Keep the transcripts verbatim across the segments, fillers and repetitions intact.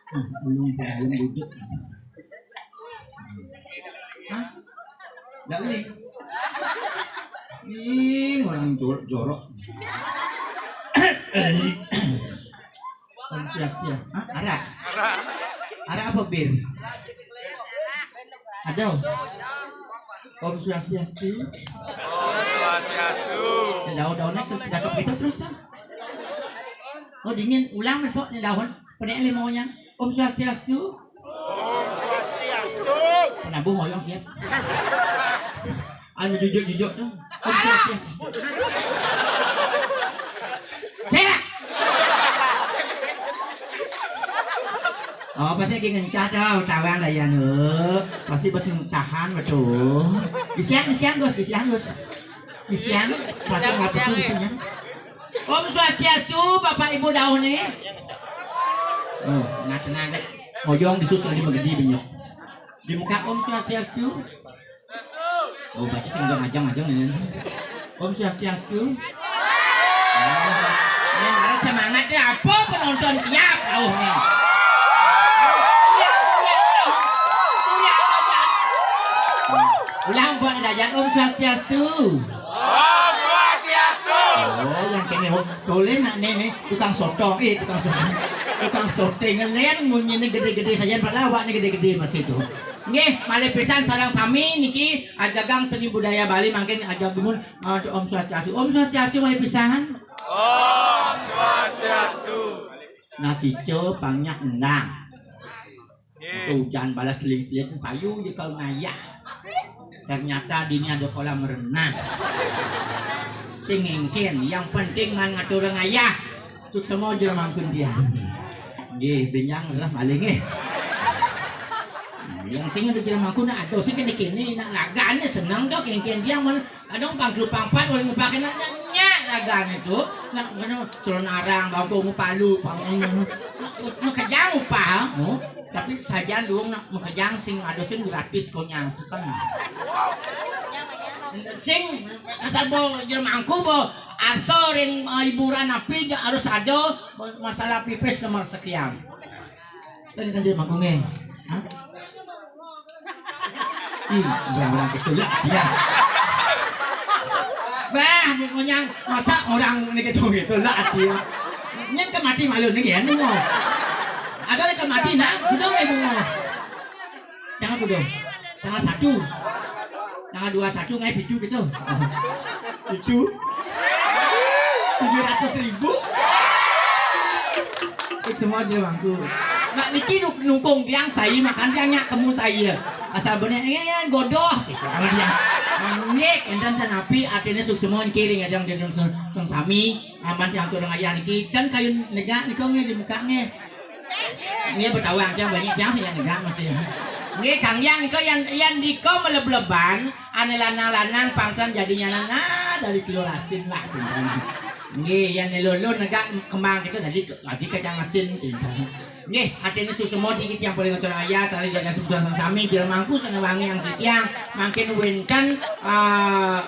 Nah, belum ke dalam duduk. Hah? Nggak beli? Ih, orang jorok-jorok. Om Swastiastu. Hah? Arak? Arak apa bir? Ada? Om Swastiastu. Om Swastiastu. Ya, daun-daunnya terus cakep gitu terus tuh. Oh, dingin. Ulang, Pok, ni daun. Penek lima orang. Om Swastiastu. Om Swastiastu. Penabuh hoyong siap. Anu jujur-jujur tuh. Om Swastiastu. Siap. Oh, pasti lagi ngencah tuh, tawang dah ya, nu. Pasti bos tahan betul. Isian, isian, Gus, isian, Gus. Isian, pasti nggak pesu gitu ya. Om Swastiastu, Bapak Ibu daun nih. Oh, nggak tenang deh. Mojong itu selalu menggedi banyak. Di muka Om Swastiastu. Oh, berarti sing ajang-ajang ini. Om Swastiastu. Oh, ini marah semangat deh, apa penonton tiap tahu nih. Ulang buat dajan Om Swastiastu. Om Swastiastu. Oh, yang kene, oh, boleh nak nih, nih, tukang sotong, eh, tukang sotong. Tukang sotong ngelen munyi ini gede-gede saja, padahal awak ini gede-gede masih itu. Nggih, malih pisan sareng sami niki ajagang seni budaya Bali mangkin ajak dumun, eh, Om Swastiastu. Om Swastiastu malih pisan. Om Swastiastu. Nasico pangnya endang. Nggih. Hujan balas seling-seling payu di kalau ngayah. Ternyata dini ada kolam renang. Sing engken, yang penting man ngatur ngayah. Suksema jero mangkun tiang. Nggih, benjang lah maling nggih. Yang sing ada jero mangkun nak atos sing kene-kene nak ragane seneng to kengken tiang men kadang pangklu pangpat oleh ngupake nak nyak ragane tu. Nak ngono celana arang bangku ngupalu pang ngono. Nak kejang upah. Oh, tapi sajan luung nak mekejang sing ada sing gratis konyang seken. Sing asal bo jero mangku bo arsa ring, eh, hiburan api ja harus ada masalah pipis nomor sekian. Kan kan jero mangku nggih. Hah? Ih, orang-orang gitu lah dia. Bah, pokoknya masa orang ini gitu gitu lah dia. Nyen ke mati malu nih ya, nunggu. Ada lagi ke mati nak, udah nggak nunggu. Tanggal piro? Tanggal satu. Tanggal dua satu ngai pitu gitu. Pitu. Tujuh ratus ribu. Suksema jero mangku. Nak niki nuk nukung tiang sai makan tiang nyak kemu sai. Asal bener eh godoh gitu sama dia. Nggih, enten ten api artine suksema niki ring adang den sing sami aman tiang turun ayah niki kan kayun negak nika nggih di muka nggih. Nggih, betawang tiang banyak tiang sing negak masih. Nggih, Kang Yang nika yang yang dika melebleban ane lanang-lanang pangkan jadinya nana dari telur asin lah. Nggih, yang lelulun negak kembang kita dari lagi kacang asin. Nggih, artine suksema niki tiang paling atur ayah tari dan sebutan sami jero mangku sana wangi yang titiang mangkin wenten, eh,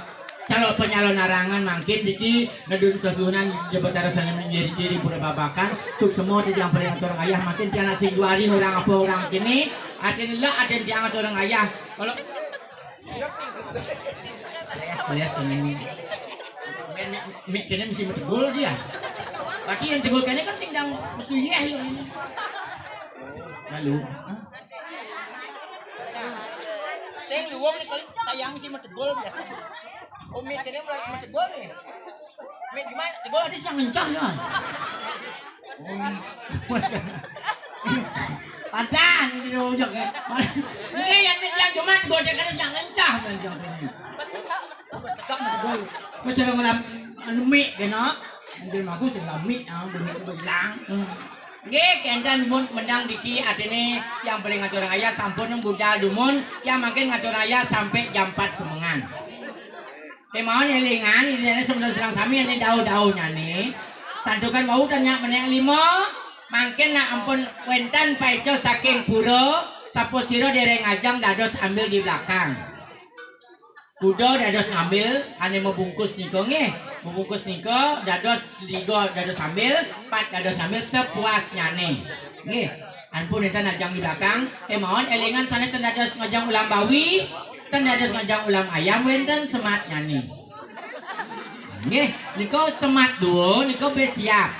calon penyalon arangan mangkin niki ngedun sesuhunan di Betara sana menjadi diri pura babakan suksema titiang paling atur ayah mangkin tiang sing juari orang apa orang kini artine lah artine tiang atur ayah kalau Alias, alias kene ni. Mik kene mesti metegul dia. Berarti yang tegul kene kan sing dang mesu iya ya. Lalu, sing luwung ni kali sayang mesti metegul biasa. Oh, mik kene mulai metegul ni. Mik gimana? Tegul ada yang ngencang ya. Padahal ini ujung ya. Ini yang yang cuma gojekan yang ngencah ngencah. Tegak metegul. Macam dalam lemik kena. Mungkin aku sing lemik ah, lemik belang. Nggih, kenten dumun mendang diki artine yang paling ngatur ayah sampun budal dumun yang makin ngatur ayah sampai jam empat semengan. Kemauan elingan ini sebenarnya serang sami ini dau-dau nyane. Santukan wau tanya menek lima, mangkin nak ampun wenten paica saking pura, sapa sira dereng ajang dados ambil di belakang. Kuda dados ngambil ane mebungkus nika nggih. Bungkus nika dados tiga dados sambil, empat dados sambil sepuasnyane. Nggih. Ampun enten ajang di belakang. Kemawon elingan sane ten dados ngajang ulam bawi, ten dados ngajang ulam ayam wenten sematnyane. Nggih, nika semat dua, nika bes siap.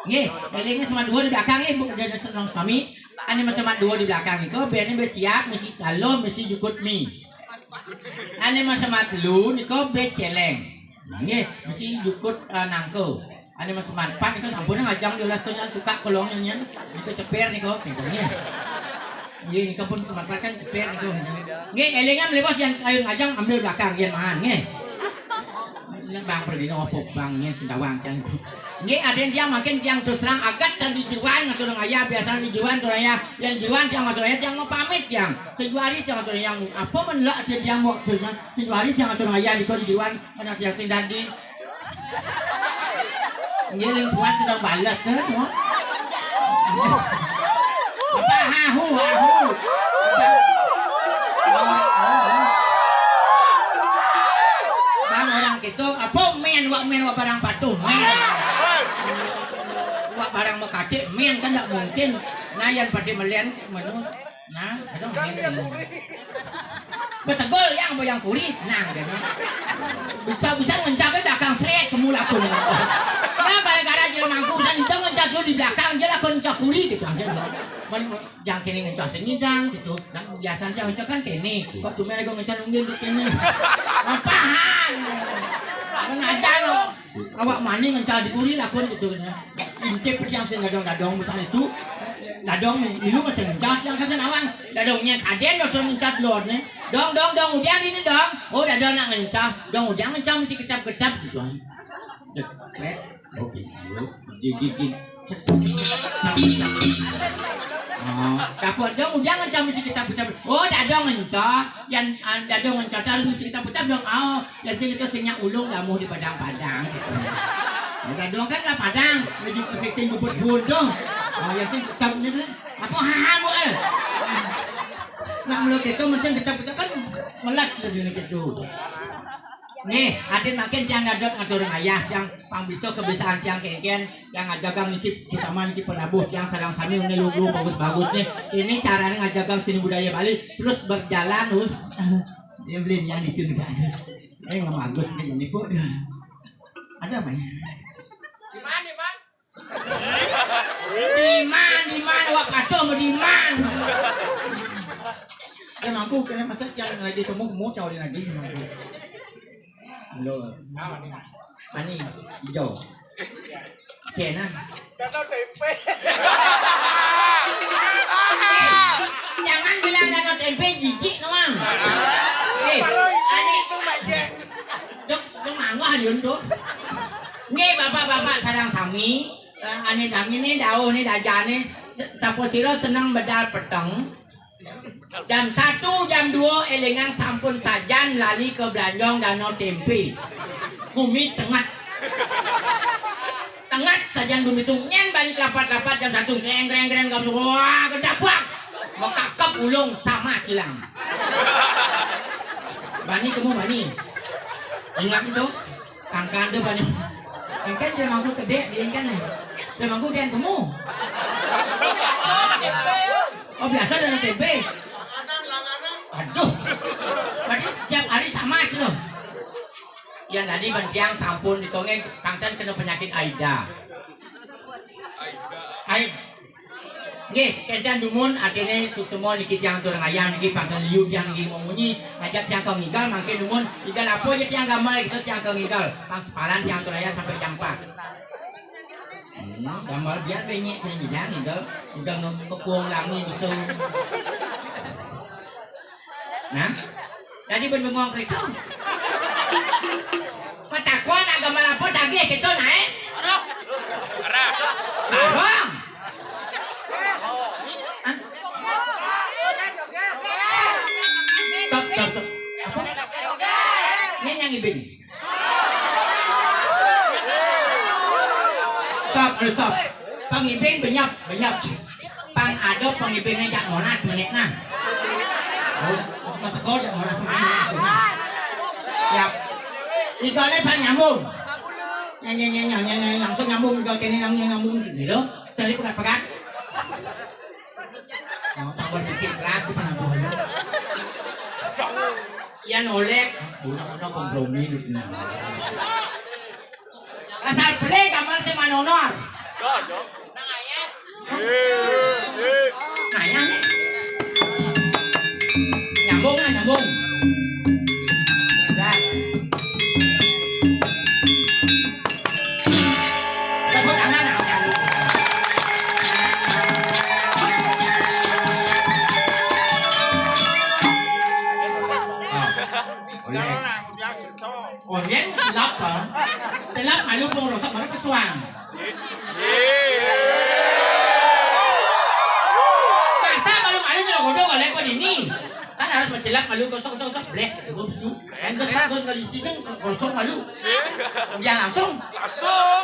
Nggih, elingan semat dua di belakang nggih, Bu, dados seneng sami. Ane mas semat dua di belakang nika bene bes siap, mesti taluh, mesti jukut mi. Ane mas semat telu nika bes celeng. Nggih, mesti jukut, eh, nangka. Ane mas semat empat nika sampun ngajang di ulas tuh nyan suka kolong nyan. Nika ceper nika, nika nggih. Nggih, nika pun semat empat kan ceper nika. Nggih, elingan melebos yang kayu ngajang ambil belakang yen maan nggih. Ini bang perdino apa bang nggih sendawang kan. Nggih, aden tiang makin tiang terus terang agat dan dijuan ngatur ngaya biasa dijuan turaya yang juan tiang ngatur ngaya tiang mau pamit tiang sejuari tiang ngatur ngaya apa menlak aden tiang mau terus terang sejuari tiang ngatur ngaya di kau dijuan anak tiang sing dadi. Nggih, ling puan sedang balas, eh, semua. Apa hahu, hahu. Bang orang kita, apa men, wak men, wak barang patuh, men. Wak barang mekatik, men kan tak mungkin. Nah, yang pada melian, menurut Nah, ada main sini. Betegol yang boyang kulit, nah, gitu. Bisa-bisa ngencak ke belakang seret ke mula pun. Nah, gara-gara jelema aku bisa ngencak ngencak dulu di belakang, dia lakukan ngencak kulit gitu aja. Men, yang kini ngencak sengidang gitu. Dan biasanya ngencak kan kene. Kok cuma aku ngencak nunggil di kene. Apaan? Kan aja lo. Awak mani ngencah di kuri lakon gitu kan. Intip yang sing dadong-dadong besar itu. Dadong milu mesti ngencah yang kasih nawang. Dadongnya kaden dadong ngencah dulur nih. Dong dong dong udiang ini dong. Oh dadong nak ngencah. Dong udiang ngencah mesti kecap-kecap gitu kan. Dek, sret. Oh gitu. Gigi gigi. Oh, takut dong udiang ngencah mesti kecap-kecap. Oh dadong ngencah. Yang ah, dadong ngencah harus mesti kecap-kecap dong. Oh, yang sing itu sing nyak ulung damuh di padang-padang gitu. Ya, dadong kan lah padang, menuju ke kecing bubut bodoh. Oh, yang sing tetap ini kan apa hahamu eh. Nak meluk itu mesin tetap kita kan melas jadi gitu. Nih, atin makin tiang ngadot ngatur ayah tiang pang bisa kebiasaan tiang kengken yang ngajagang niki terutama niki penabuh tiang sarang sami ini lugu bagus-bagus nih. Ini caranya ngajagang seni budaya Bali terus berjalan terus. Dia beli yang itu juga. Eh, nggak bagus nih ini kok. Ada apa ya? Di mana, Bang? Di mana, di mana? Wak patung di mana? Dia mampu kena masa yang lagi temu kemu cau dia lagi mampu. Lo. Ani hijau. Kena. Kata tempe. Jangan bilang dano tempe jijik doang. Eh, ani itu macam Cuk, cuk mangga liun tu. Nggih bapak-bapak sareng sami, eh, ane dami ni dauh ni dajane se- sapa sira seneng medal peteng. Jam satu, jam dua elingan sampun sajan lali ke Blanjong Danau Tempe. Bumi tengat. Tengat sajan bumi tu nyen balik lapat-lapat jam satu greng greng greng kamu wah kedabak. Mekakep ulung sama silang. Bani kamu bani. Ingat itu. Kangkan tu bani. Engkan dia mampu kedek dia engkan eh. Dia mampu dia kamu. Oh biasa dalam tempe. Aduh. Berarti tiap hari sama sih loh. Yang tadi bentiang sampun ditongeng pangtan kena penyakit Aida. Aida. Aid. Nggih, kenten dumun akhirnya suksema niki tiang atur ngayah niki pangkat liu tiang niki mau munyi ngajak tiang ke ngigal mangke dumun ngigal apa aja tiang gambar gitu tiang ke ngigal pas palan tiang atur ngayah sampai jam empat. Hmm, gambar biar benyek saya bilang ngigal ngigal nang kekuang langi bisa. Nah, jadi ben bengong kereta. Patakon agama apa tagih kita naik? Arah. Arah. Hah? Stop, stop, stop. Apa? Ini yang ibing. Stop, aduh, stop. Pangibing benyap, benyap. Pang ada pangibing ni jak monas menit nah. Oh, mas sekolah jak monas menit. Siap. Igone pang nyambung. Nyanyi, nyanyi, nyanyi, nyanyi, langsung nyambung juga kene, nyambung, nyambung gitu. Sering pegat-pegat. Oh, tambah dikit keras sih penampuhannya. Iya nolek. Udah, udah kompromi gitu. Nah. Asal beli kamar si Manonor. Nanya nih. Nyambung, ah, nyambung. Dah. Tepuk tangan, ah, nyambung. Ah, boleh. Onyén telap, ah. Telap malu pun rosok baru kesuang. Masa malu-malu nyelok godong oleh kau dini? Kan harus mencelak malu gosok gosok gosok bles gitu gosok su. Kan gosok gosok kali sini gosok malu. Dia langsung. Langsung.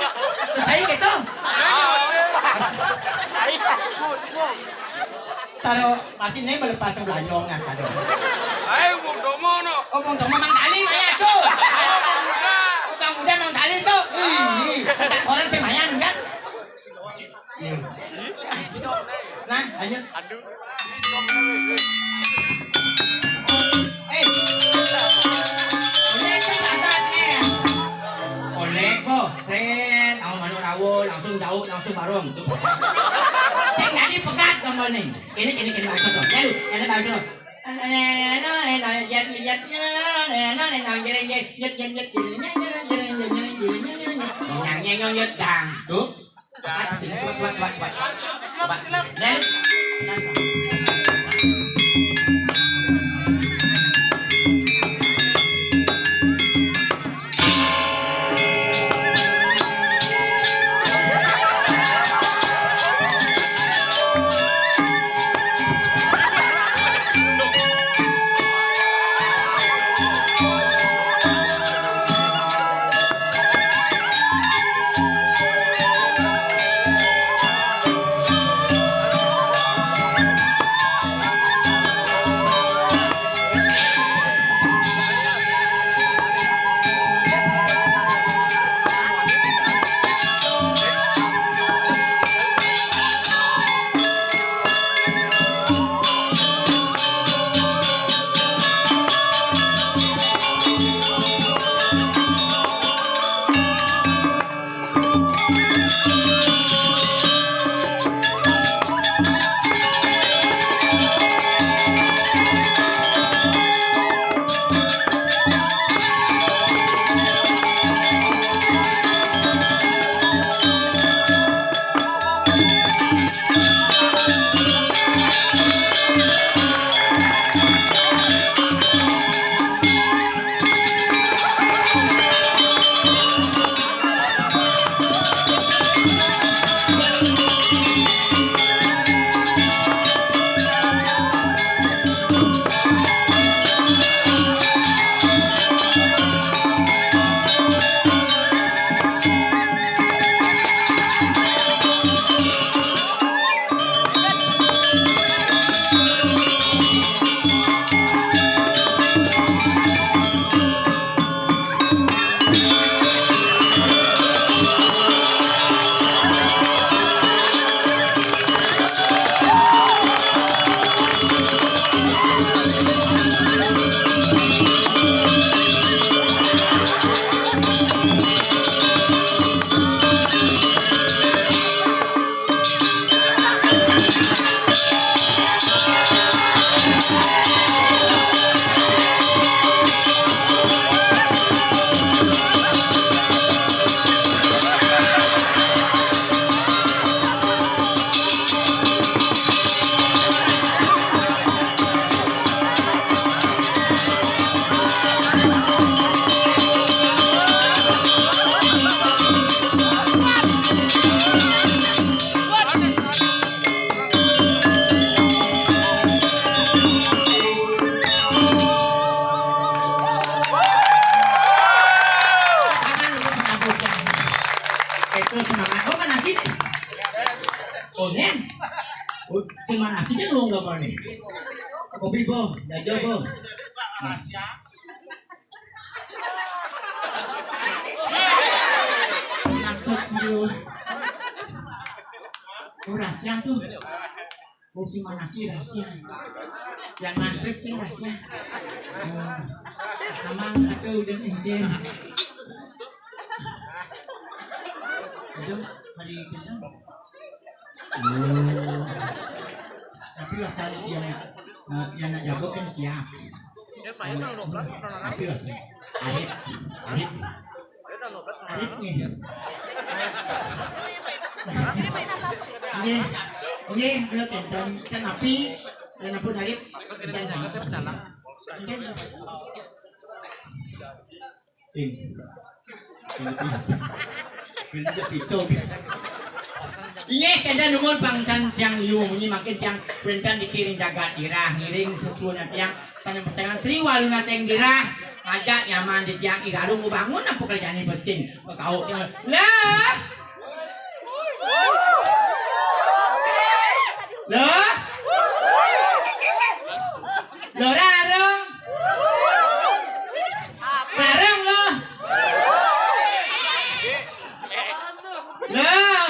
Selesai gitu. Selesai. Taro masih nih melepas belanyong nggak sadar. Ayo, Bung Domo, no. Oh, Bung Domo Mang Dali, mana tuh? Bang Muda Mang Dali tuh. Ih, tak koran sih mayan kan? Iya. Nah, lanjut. Aduh. Eh. Oleh itu kata ya. Oleh kok, sen, mau manuk rawol, langsung jauh, langsung barong. Sing jadi pegat gambar nih. Ini, ini, ini baca tuh. Lalu, ini baca tuh. Tuh. Itu semangat. Oh, mana sih? Oh, Nen. Oh, sing mana sih kan lu nggak nih? Kopi, Bo. Jajan, Bo. Nah. Yang tuh. Oh, si mana sih rahasia? Yang mantes sih rahasia. Oh, sama atau udah isin. Itu hari itu. Oh. Tapi asal yang, eh, yang nak jago kan siap. Tapi asal. Arif, Arif. Arif nih. Nggih. Nggih, beliau tonton kan api dan ampun Arif. Ing. Ini pitung. Inggih, kenten nuwun pangtan tiang yu munyi mangkin tiang wénten niki ring jagat Dirah ngiring sesuwun tiang sané pesengan Sri Walunating Dirah ngajak nyaman di tiang irarung bangun apa kerjane besin. Kau tiang. Lah. Lah. Lah rarung. Rarung lo. Lah.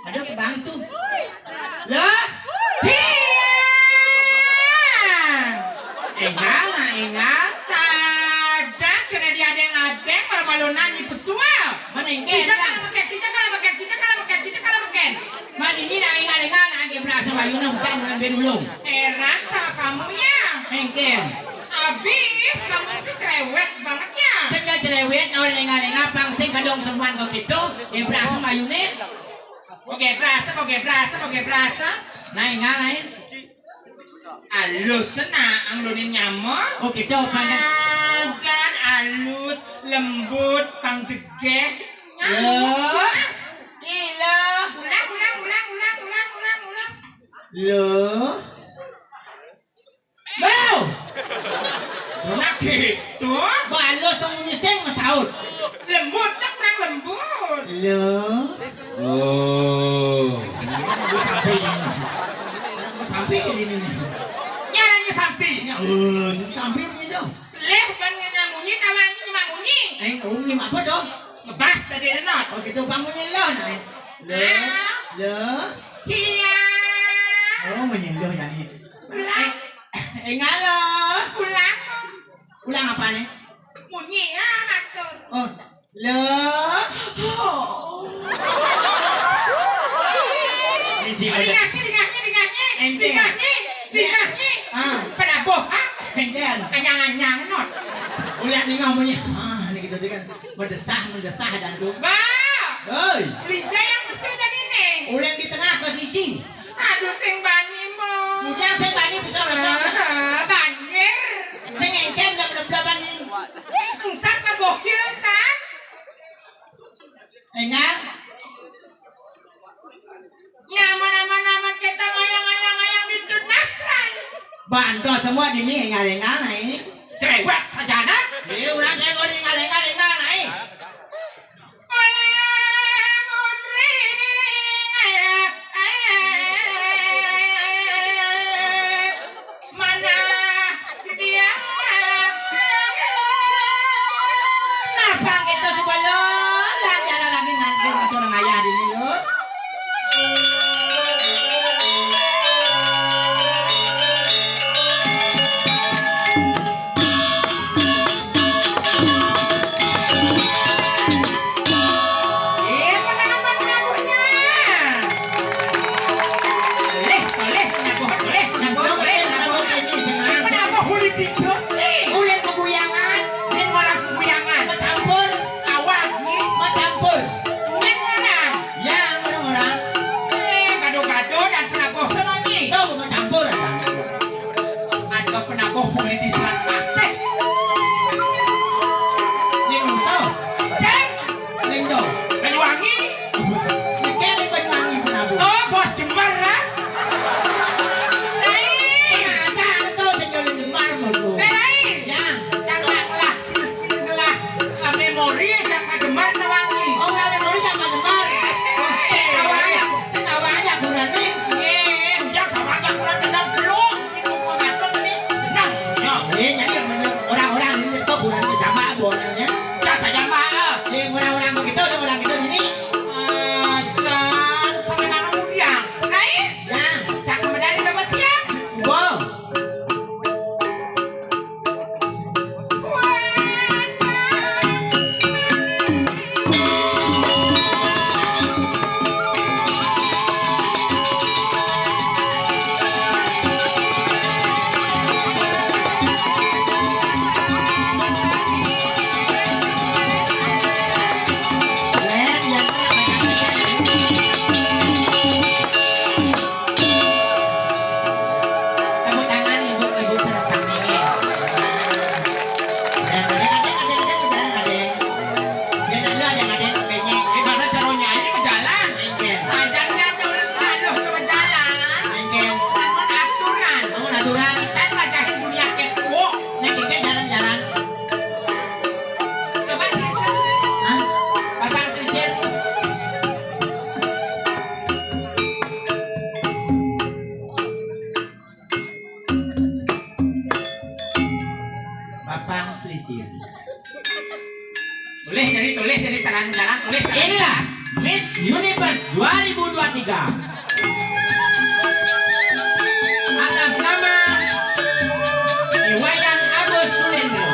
Ada kebang itu. Lah. Iya. Enggak, nah, enggak. Saja cenah diadeng-adeng para malunan di pesual. Menengke. Kijak kalau meken, kijak kalau meken, kijak kalau meken, kijak kalau meken. Madini nak ingat-ingat nak angkat berasa bayuna bukan dengan bedulung. Heran sama kamu ya. Engken. Abis kamu itu cerewet banget ya. Sing cerewet, awal ingat-ingat pang sing kadung sembuhan kok gitu. Dia berasa bayune. Oke, berasa, oke, berasa, oke, berasa. Nah, ingat lain. Alus nak anglunin nyamuk. Oh, gitu, panjang. Jan alus, lembut, pang jegeg. Nyamuk. Loh. Ila. Ulang, ulang, ulang, ulang, ulang, ulang, ulang. Loh. Loh. Ora gitu. Balus sing nyising masaut. Lembut, tak kurang lembut. Loh. Oh. Sampai ini. Sampai ini. Nyarane sampai. Ya, oh, sampai ini dong. Leh, ban ngene munyi, tawangi nyemak munyi. Eh, oh, nyemak apa dong? Ngebas tadi renot. Oh, gitu, bangunin lo, nah. Lo, lo. Iya. Oh, munyi lo, jadi. Ulang. Eh, enggak lo. Ulang. Ulang apa nih? Munyi, ya, matur. Oh, lo. Oh. Dingahnya, dingahnya, dingahnya. Ente. Dingahnya, dingahnya. Ah. Penabuh, ha? Enten. Anyang-anyang, not. Ulian dingah munyi. Ah, ini gitu kan. Mendesah, mendesah, dan tuh. Ba! Hei. Lijai yang pesu jadi nih. Ulian di tengah ke sisi. Aduh, sing bani, Mo. Udah, sing bani, bisa, bisa. Ah, banjir. Sing engken, udah belum-belum bani. Engsang ke bohil, sang. Enggak. Nama-nama-nama kita ngayang-ngayang-ngayang di tunah, Rai. Bantu semua di ini, enggak-enggak, nah, ini. Cerewet saja, nah. Iya, udah, saya mau enggak-enggak, enggak, nah, ini. Oleh putri ini, ngayang, ngayang. Mana dia? Napa kita sebelum lagi ada lagi nganti macam ayah dini, yuk. Aden bengek. Gimana cara nyanyi berjalan? Bengek. Sajan nyanyi malu ke berjalan. Bengek. Bangun aturan. Bangun aturan. Kita pelajarin dunia kepo. Nah, kita jalan-jalan. Coba sisir. Hah? Bapak sisir. Bapak sisir. Tulis jadi, tulis jadi, jalan-jalan, tulis, jalan. Inilah Miss Universe dua ribu dua tiga. Atas nama Iwayan Agus Sulendro.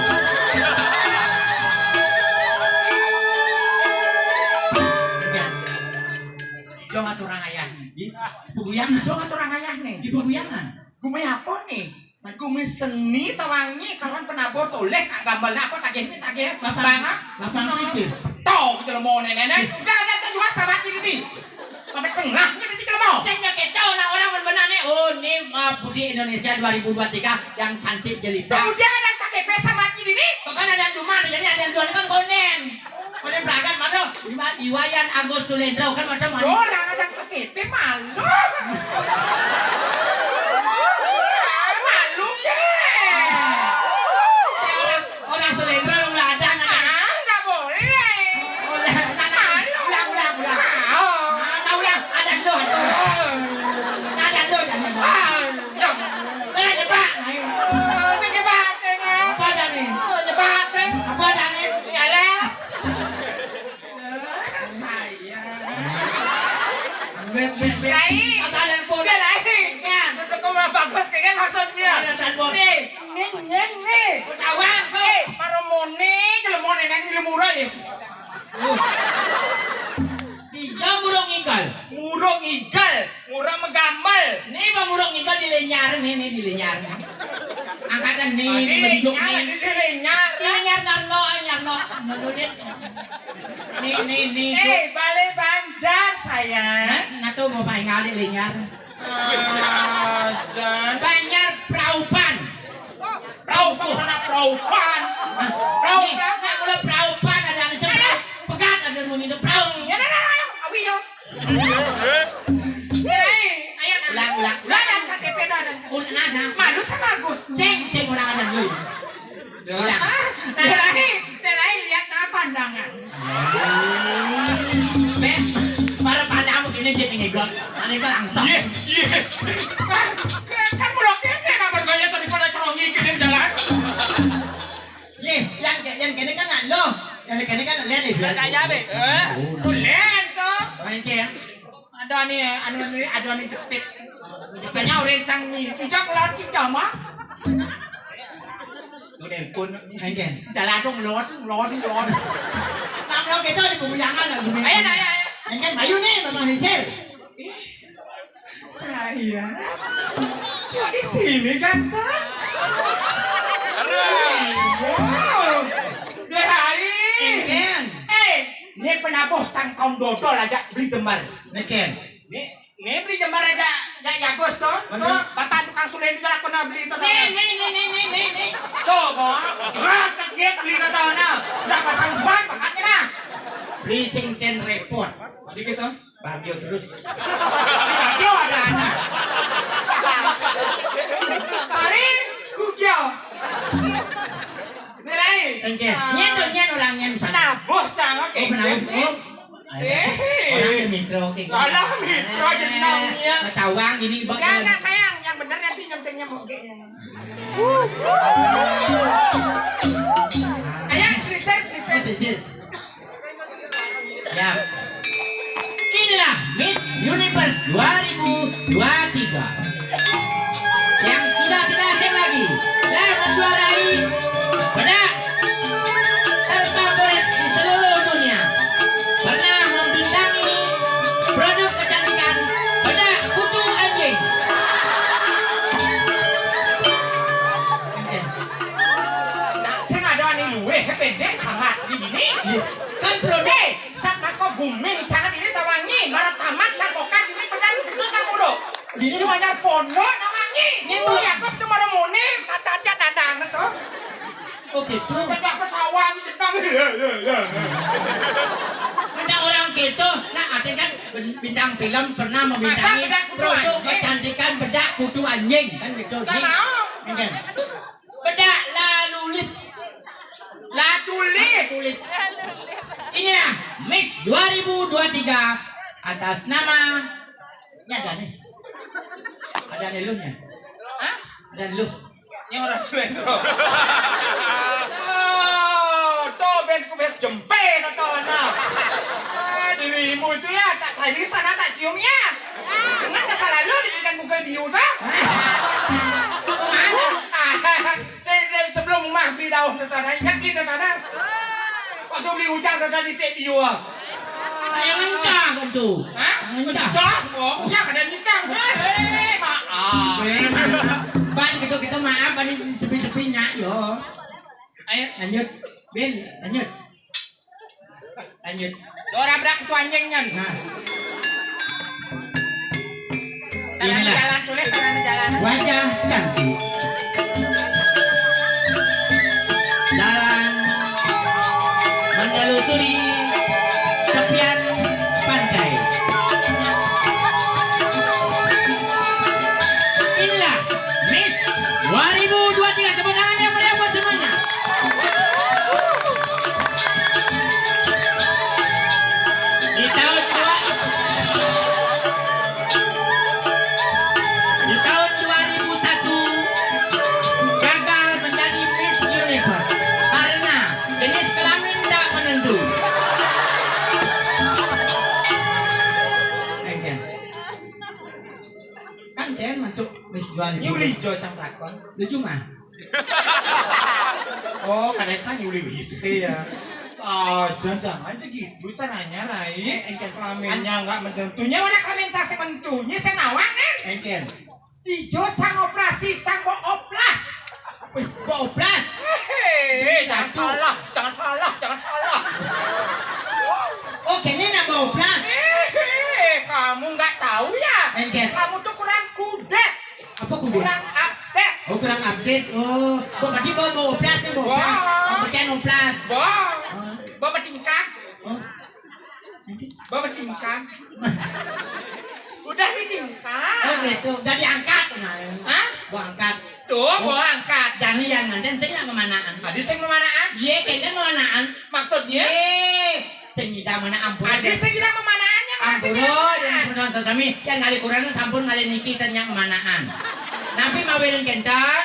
Ijo ngatur orang ayah nih. Di peguyangan. Ijo ngatur orang ayah nih. Di peguyangan. Gume apa nih? Gume seni tawangi, kawan penabuh toleh, nak gambar nak apa, tagih ni, tagih apa? Lapang, lapang sisir. Toh, kita mau nenek-nenek. Enggak ada sejual sama kiri ni. Pada tengahnya tadi kita mau. Saya nggak ketahu nak orang benar ni. Oh, ni uh, Putri Indonesia dua ribu dua tiga yang cantik jelita. Kemudian ada K T P sama kiri ni. Kok kan ada dua ni, jadi ada dua ni kan konen. Konen beragam mana? Iwa-, Iwayan Agus Sulendro kan macam mana? Orang ada K T P malu. Malu ke? Ya, orang, orang Sulendro orang Ladan ada. Ah, nggak boleh. Ulang, ulang, ulang, ulang. Mau. Ah, ulang, ulang. Ada dulu, ada dulu. Ada dulu, ada dulu. Ah, udah. Udah, cepat. Oh, saya cepat, saya mau. Apa ada ni? Oh, cepat, saya. Apa ada ni? Yalah. Saya. Bet, bet, bet. Rai. Asal handphone. Udah, Rai. Kan. Kok malah bagus, kayak maksudnya. Ada handphone. Nih, nih, nih, nih. Ketahuan, kok. Eh, para muni, jelema nenek ini murah ya. Di jam burung igal. Burung igal. Murah megambal. Ni bang murah ngibal di lenyar, ni, ni di lenyar. Angkatan ni, oh, di lenyar, ni. Di lenyar, di lenyar, Narno, Narno. Menulit. Ni, ni, ni. Eh, balai Banjar, sayang. Nah, nah tu mau paling ngali lenyar. Ajan. Banjar Praupan. Praupan, mana Praupan? Praupan. Ni, nak mula Praupan ada ni sebelah. Pegat ada muni tu. Prau. Ya, dah, dah, dah. Awi, yo. Rai, ayo, nah. Ulang, ulang. Dah ada K T P, dah ada. Ulang, nah, nah. Malu sama Agus. Sing, sing, ulang ada dulu. Ulang. Ah, Rai, Rai, lihat nah pandangan. Beh, para pandang begini jadi ngegok. Aneh kan langsung. Iya, iya. Ah, kan, kan bulak ini, nah, bergaya daripada kerongi ke jalan. Ye, yang, yang kene kan nak lo. Yang kene kan nak lihat ni. Nak kaya be. Eh? Oh, lihat tu. Main ke ya? Ada ni, anu ni, ada ni jepit. Makanya orang cang ni. Ijak lawan kita mah. Tu nelpon. Main ke? Jalan tu ngelot, ngelot, ngelot. Nak lo kita di pemuyangan lah. Ayo, ayo, ayo. Main ke Bayu ni memang hasil. Eh, saya? Kok di sini, ganteng? Wow. Rai. Enten. Eh, ni penabuh cangkong dodol aja beli jembar. Neken. Ni, ni beli jembar aja, ya, ya, Gus, tu. Mana? Tu, bapak tukang sulin tu lah kena beli tu. Ni, ni, ni, ni, ni, ni, ni. Tu, Bang. Gerak tak dia beli kata mana? Dah pasang ban, pakatnya dah. Beli sing ten repot. Tadi kita. Bagio terus. Bagio ada anak. Sorry, Gugio. Mirai. Engke. Nyen tu, nyen orang nyen sana. Penabuh cang, oke. Oh, penabuh. Eh. Oh. Eh. Orang yang mikro, oke. Alah, mikro jenangnya. Ketawang ini. Enggak, enggak, sayang. Yang bener nanti nyempingnya mau. Ayo, slicer, slicer. Slicer. Ya. Inilah Miss Universe dua ribu dua tiga yang sudah tidak asing lagi dan menjuarai bedak terfavorit di seluruh dunia. Pernah membintangi produk kecantikan bedak kutu anjing. Nah, sing ada anu luwih pendek sangat di dini. Kan produk. Eh, sat mako gumin sangat ini tawangi, marah tamat cangkokan ini pedang itu campur. Dini banyak pondok tawangi. Ini ya, terus tu malam muni, kata dia dandang tu. Oh, gitu. Banyak ketawa gitu, Bang. Iya, iya, iya. bintang film pernah membintangi produk kecantikan bedak kutu anjing, kan gitu. Nggak mau. Bedak Lalulip. Latulip. Latulip. Inilah Miss dua ribu dua tiga atas nama, ini ada nih. Ada nih lu nya. Hah? Ada lu. Ini orang suwe tuh. Oh, tuh ben ku bes jempe nonton. Ah, dirimu itu ya tak tadi sana tak ciumnya. Dengan masa lalu dibikin buka diu dah. Dari, dari sebelum mah beli daun ke sana, ingat beli ke sana. Waktu beli hujan ke sana di tek biu. Yang ngencang kan tuh. Hah? Ngencang. Ngencang? Oh, hujan ada ngencang. Hei, maaf. Bang, gitu, gitu, maaf, ini sepi-sepinya, yo. Ayo, lanjut. Bin, lanjut. Lanjut. Dora brak itu anjingnya. Nah. Jalan, inilah jalan, tulis jalan, jalan. Wajah cantik. Jalan menelusuri tepian pantai. Inilah Miss dua ribu dua tiga. Tepuk tangan yang meriah buat semuanya. Di tahun dua, di tahun dua ribu satu gagal menjadi Miss Universe karena jenis kelamin tidak menentu. Engken. Kan dia masuk Miss dua ribu. Nyuli jo sang takon. Lucu mah. Oh, kadang saya nyuli bisi ya. Saja jangan aja gitu caranya, Rai. Engken. Kelaminnya nggak menentunya, mana kelamin cang sing mentunya, sing nawang kan? Engken. Ijo cang operasi, cang mau oplas. Wih, mau oplas? Hehe, jangan salah, jangan salah, jangan salah. Oh, kene nak mau oplas? Hehe, kamu nggak tahu ya? Engken. Kamu tuh kurang kudet. Apa kudet? Kurang update. Oh, kurang update. Oh, kok tadi mau, mau oplas nih, mau oplas. Wah. Mau pecahin oplas. Wah. Oh. Bawa tingkah. Oh. Bawa tingkah. Udah ditingkah. Oh gitu, udah diangkat kemarin. Hah? Gua angkat. Tuh, gua angkat. Jangan yang nganten, saya nggak memanaan. Tadi saya memanaan. Iya, kayaknya memanaan. Maksudnya? Iya, saya minta mana ampun. Tadi saya kira memanaan yang masih ampun, kira memanaan. Ampun, sesami. Yang ngali kurang sampun ngali niki ternyata memanaan. Tapi mau berin kenten.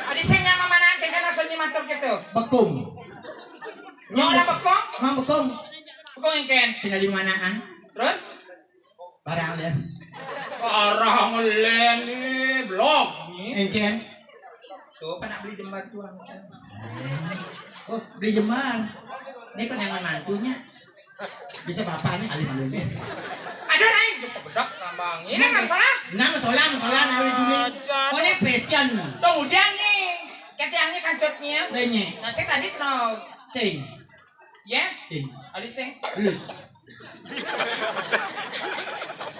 Tadi saya nyama manaan, kayaknya maksudnya matur gitu. Bekung. Nyora bekung? Mang bekung. Bekung engken. Sing dari manaan? Terus? Barang len. Barang len nih, blok nih. Engken. Tuh, pernah beli jembar tuh. Oh, beli jembar. Ini kan yang mantunya. Bisa bapak nih alih dulu sih. Ada lain tuh bedak tambang. Ini nggak salah. Nggak salah, nggak salah, nah, ini. Aja. Oh, ini passion. Tuh udah nih. Ketiangnya kancotnya. Lainnya. Nah, saya tadi kenal. Sing. Ya? Sing. Ada sing. Belus.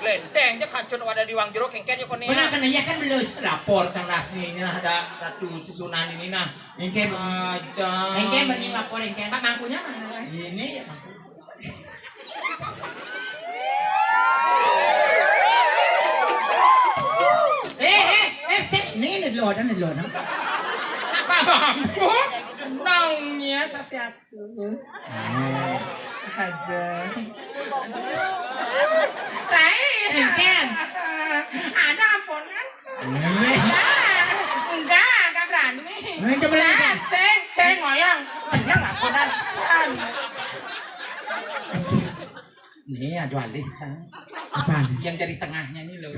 Lenteng aja kancot wadah di wang jero kengken ya kone. Benar kan, iya kan belus. Lapor cang rasninya ada ratu susunan ini nah. Engke. Aja. Engke mending lapor engke. Pak mangkunya mana? Ini ya mangku. Eh, eh, eh, sik. Nih, ini dulu, ada nih dulu, ada. Pak mangku, nangnya sasiastu. Oh. Aja. Rai. Engken. Ada amponan. Enggak, enggak berani. Nah, coba lagi. Ah, sing, sing, ngoyong. Ngoyong amponan. Nih, aduh alih, Cang. Apaan? Yang jari tengahnya ini loh.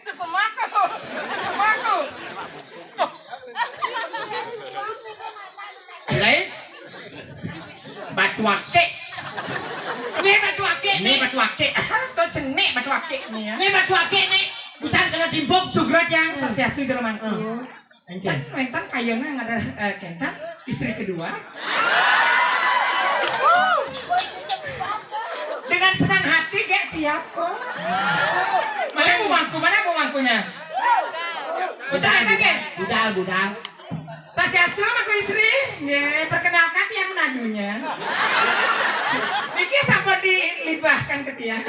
Sesemaku, sesemaku. Lain? Batu akik. Ini batu akik, ini nih. Batu akik. Tuh cenik batu akik nih ya. Ini batu akik nih. Bukan kena timbuk. Sugro yang sasiastu jero mangku. Hmm. Kan wénten kayana ngarep, eh, kénten istri kedua. Dengan senang hati, gek siap kok. Mana bumangku, mana bumangkunya? Budal, budal, budal. Swastiastu, Mangku Istri. Nggih, perkenalkan tiang nadunya. Niki sampun dilibahkan ke tiang.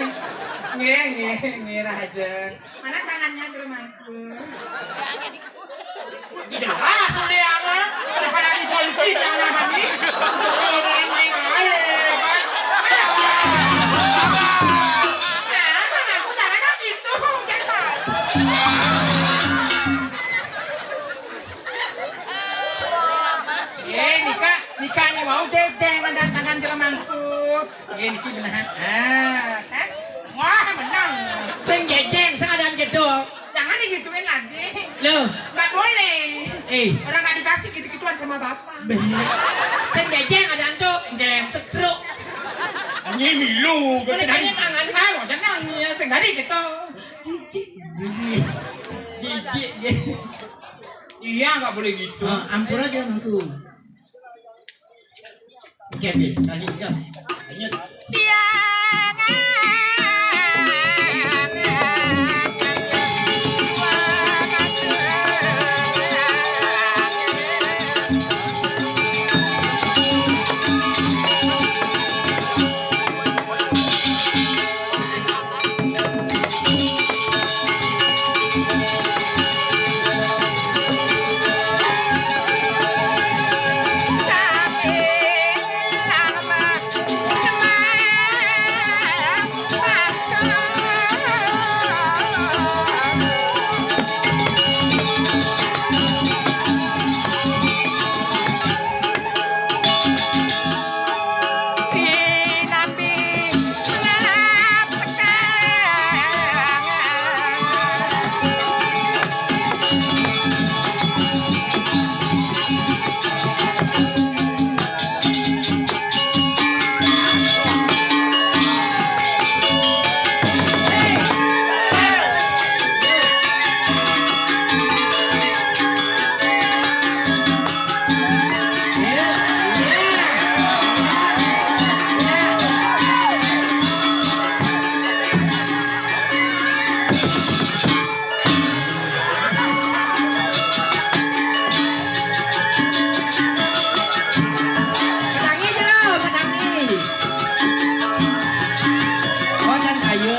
Nggih, nggih, nggih, Rahajeng. Mana tangannya, Jero Mangku? Jelas oleh anak, pada di polisi jangan hari. Orang main air, kan? Nah, aku caranya gitu, jangan. Eh, nika, nika ni mau ceceng mendatangkan Jero Mangku. Eh, niki benar. Ah, kan? Wah, menang. Sing jejeng, sing ada gitu. Jangan digituin lagi. Loh. Nggak boleh. Eh. Orang nggak dikasih gitu-gituan sama bapak. Bener. Sing jejeng ada antuk, nggih, setruk. Ini milu, boleh sing dari tangan, ah, jangan, ya, sing dari gitu. Cici. Cici, nggih. Iya, nggak boleh gitu. Ah, ampura aja, Mangku. Oke, Bi. Lanjut, Jam. Lanjut. Menangi jero, menangi. Oh, dan ayo.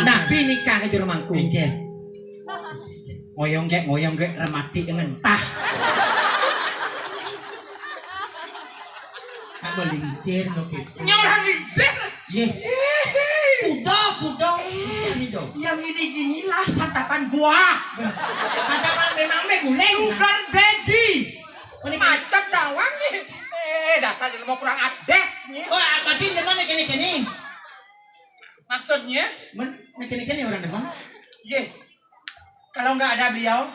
Nah, bini kang jero Mangku. Nggih. Ngoyong gek, ngoyong gek, remati ngentah. Tak melingsir no gitu. Nyorang lingsir. Ye. Kuda, kuda. Ini dong. Yang ini ginilah santapan gua. Santapan memang me guling. Sugar daddy. Ini macet doang nih. Eh, dasar jelema kurang adat nih. Oh, apa sih demen kene-kene? Maksudnya? Men, kene-kene orang demen. Ye. Kalau nggak ada beliau,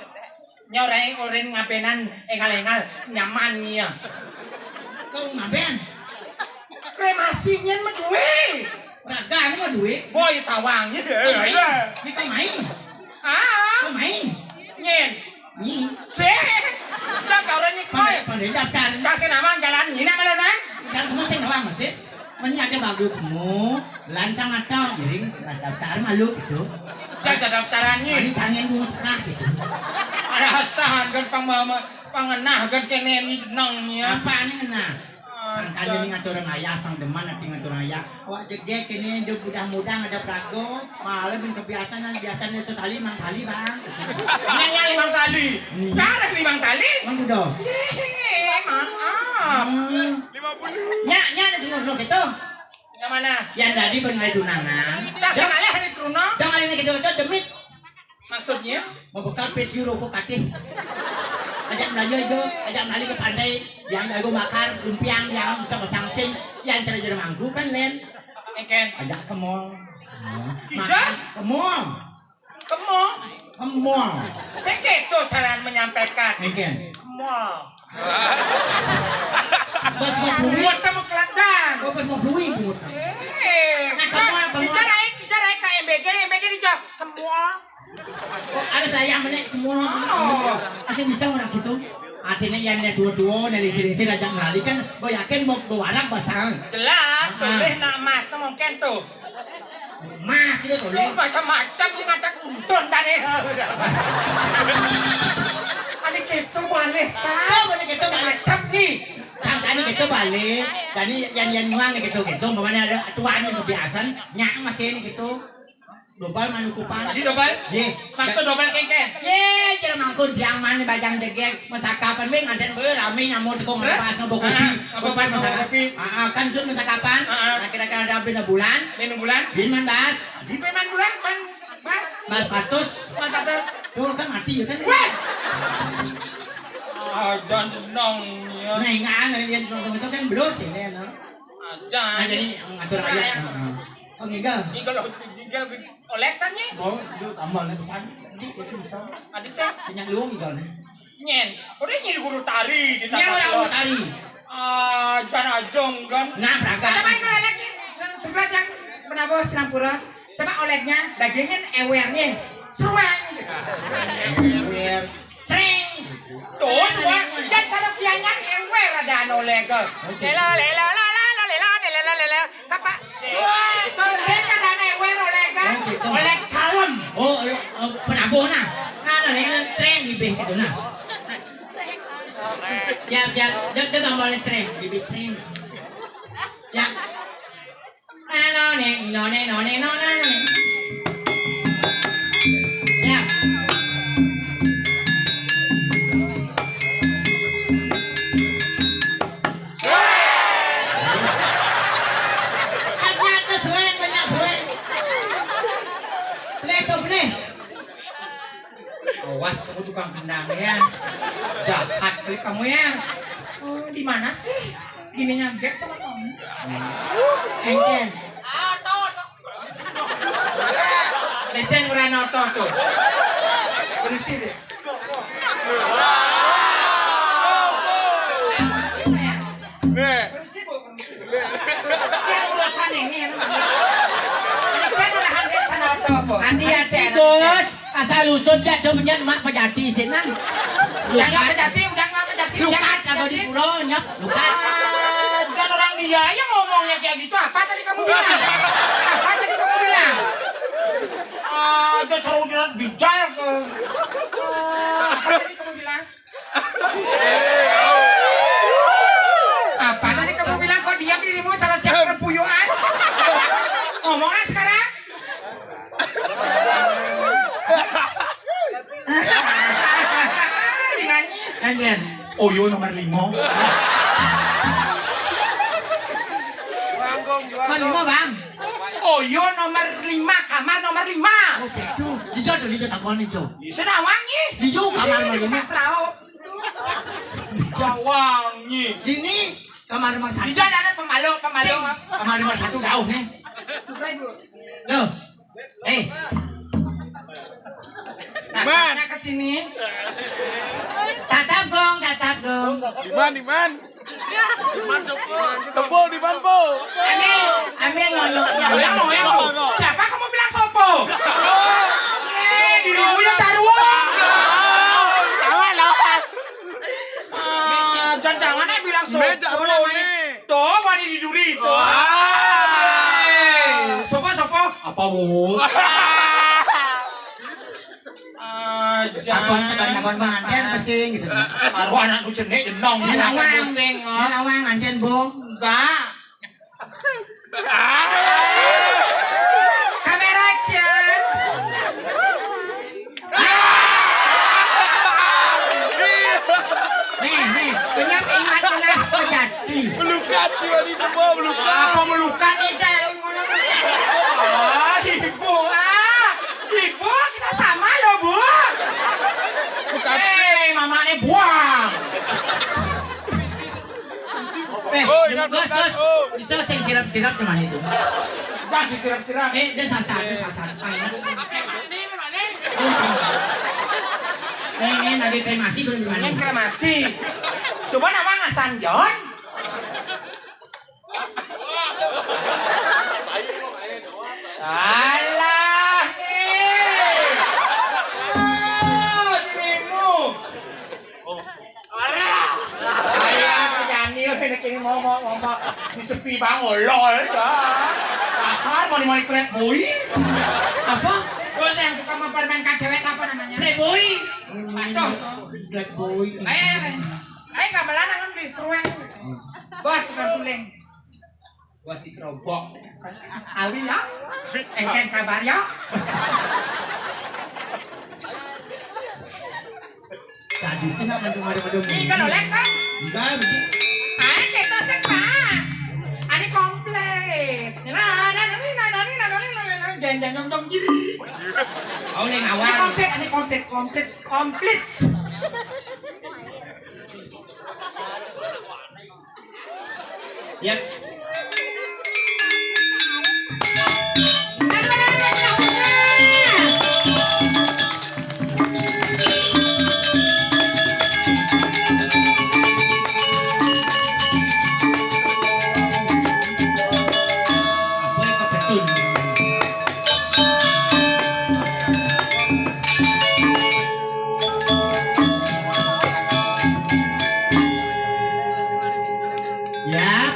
nyoreng orin ngabenan engal-engal nyaman nih ya. Kau ngaben? Kremasinya mah duwe. Raga anu mah duwe. Boy tawang. Kau main. Ini kau main. Ah. Kau main. Nyen. Nih. Sih. Kan kau orang nyik boy. Pandai, pandai daftar. Kasih nama jalan ini malah nang. Dan kamu sing doang masih. Meni ada bagus kamu, lancang atau miring daftar malu gitu. Jaga daftarannya. Ini canggih dulu setengah gitu. Ada asahan kan pang mama, pangenah kan kene ini jenengnya. Apa ini ngenah? Sangkanya ini ngatur ayah, pang demen nanti ngatur ayah. Awak jegek ini dia mudah-mudah ada prago. Malah bin kebiasaan, biasanya sekali mang kali bang. Nyanyi limang kali. Hmm. Cara limang kali. Mang udah. Yehe, maaf. Hmm. Nyak, nyak, ada dulu dulu gitu. Yang mana? Yang tadi benar tunangan. Kita sama lah hari Truno. Jangan ini gitu, itu demit. Maksudnya? Mau bekal pes euro kok katih. Ajak belanja itu, ajak balik ke pantai, yang jago bakar, lumpiang, yang kita pasang sing, yang cara jero Mangku kan len. Eken. Ajak ke mall. Ija? Makan ke mall. Kemo. Ke mall. Seketo cara menyampaikan. Eken. Ke mall. Bos mau beli. Buat kamu keladan. Oh, bos mau beli buat. Eh, nah, ke mall, ke mall. Bicara, bicara ke M B G, M B G di Jawa. Ke mall. Oh, ada saya menek ke mall. Oh. Masih bisa orang gitu. Artinya yang dia tua-tua dari sini sini ajak melali kan, gue yakin mau ke warang pasang. Jelas, ah, boleh nak emas mungkin tuh. Mas itu tuh. Duh, macam-macam sih ngajak untun tadi. Ane gitu balik. Cak, ane gitu balik. Macam nih. Sangkane gitu balik. Tadi yan-yan nyuang nih gitu-gitu. Umpamane ada tuane kebiasaan, nyak masih ini gitu. Dobel manukupan. Tadi dobel? Ye. Maksud dobel kengken? Ye, kira mangkun tiang mane bajang jegeg, mesakapan wing, anten be rame nyamuk tekong. Terus? Ngepas ngebo kopi. Ah, ngebo kopi, kopi, mesaka-, kopi. Ah, ah, kan sun mesakapan. Ah, ah. Nah, kira-kira ada bina bulan. Bina bulan? Bin man bas. Di pe man bulan, man bas. Bas patus. Man patus. Tuh, kan mati ya kan? Weh! Ah, jangan tenang ya. Nah, ingat, yang itu kan belum sih, ya, no? Ah, jangan. Nah, jadi ngatur aja. Nah, ya. Heeh. Oh, ngigal. Ngigal, oh, ngigal, olek san, Nyi? Oh, itu tambah lagi pesan. Di, itu bisa. Ada sih. Punya lu ngigal nih. Nyen, udah Nyi guru tari di. Nyen orang guru tari. Ah, jan ajong kan. Nah, beragam. Coba kalau lagi se-, sebelah yang menabo sinampura. Coba oleknya, bagiannya ewernya. Seruang. Ewer. Sering. Tuh, semua. Yang kalau pianyan ewer ada anu olek. Oke. Lela, lela, la, la, la, lela, lela, lela, lela. Kapa? Sing kadang ewer oleh kan? Oh, gitu. Oleh kalem. Oh, iya, oh, penabuh nah. Nah, nah, nah, sering di beh gitu nah. Siap, siap. Dek, dek, gambarnya sering. Bibit sering. Siap. Nah, no, nih, no, nih, no, nih, no, no, nih. Siap. Banyak tuh sueng, banyak sueng. Boleh tuh, boleh. Awas kamu tukang kendang ya. Jahat kali kamu ya. Oh, di mana sih? Gini nyaget sama kamu. Engken. Ah, tahu, tahu. Lecen urang otot tuh. Berisi deh. Berisi, sayang. Nih. Berisi, Bu, berisi. Yang urusan ini, ya, Bang. Lecen urang hadir sana otot, Bu. Nanti ya, Cen. Gus. Asal usut jak do menyan mak pejati sih nang. Jangan pejati, udah nggak pejati. Lukat atau di pulau nyap lukat. Ah, jangan orang dia aja ngomongnya kayak gitu. Apa tadi kamu bilang? Apa tadi kamu bilang? Ah, dia seru dia bijak. Ah, apa tadi kamu bilang? Apa tadi kamu bilang kok diam dirimu cara siap perpuyuan? Ngomongnya sekarang. Nyanyi. Anjir. Oyo nomor lima. Nomor lima, Bang. Oyo nomor lima, kamar nomor lima. Oh, gitu. Ijo tuh, ijo takon ijo. Sudah wangi. Ijo kamar nomor lima. Perahu. Wangi. Ini kamar nomor satu. Ijo ada pemalu, pemalu. Kamar nomor satu jauh nih. Tuh. Eh. Iman. Tatapnya ke sini. Tatap, Gong, tatap, Gong. Iman, Iman. Iman, Sopo. Sopo, Iman, Po. Ambil, ambil, ngoyong, ngoyong, ngoyong. Siapa kamu bilang sopo? Eh, dirimu ya caruang. Lawan, lawan. Ah, jangan-jangan eh bilang sopo. Meja namanya. Tuh, wani di duri tuh. Wah. Eh, sopo, sopo? Apa, Bu? Ah, takon, jangan. Takon, takon, Bang, anten pesing gitu. Karo anakku jenik jenong, Nyen awang. Pusing, ah. Nyen awang, anten, Bu. Enggak. Kamera action. Nih, nih, ingat, ingat, ingat, jadi. Melukat jiwa di semua, melukat. Apa melukat nih, Cak? Ah, ibu, ah. Ibu, kita sama loh, Bu. Bukan. Eh, mamane buang. Eh, oh, ingat bos, bukan, bos. Oh. Bisa sing sirap-sirap cuman itu. Bos, sing sirap-sirap. Eh, dia salah satu, salah satu. Ah, ini. Apa yang masih, Bang? Eh, ini lagi kremasi, Bang. Ini kremasi. Coba nama ngasan, Jon? Alah, eh. Ah, dirimu. Alah, penyanyi ini kini mau, mau, mau, mau. Di sepi bang, olol, ya. Sar, moli-moli playboy. Apa? Bos yang suka mempermainkan cewek apa namanya? Playboy. Aduh. Playboy. Ayo, ayo, ayo, nggak belanan kan di seruan. Bos, bos suling. Bos dikerobok. Awi ya? Engken kabar ya? Tadi sih nak mendung ada mendung. Ih, kalau Lex, ah? Enggak, begitu. Ah, kita sih, Pak. Ani komplit. Nah, nah, nah, nah, nah, nah, nah, nah, nah, jangan, jangan, dong, dong, kiri. Oh, ini Ini awal. Komplit, ini komplit, komplit, komplit. Yap. Apa yang kepesun? Ya.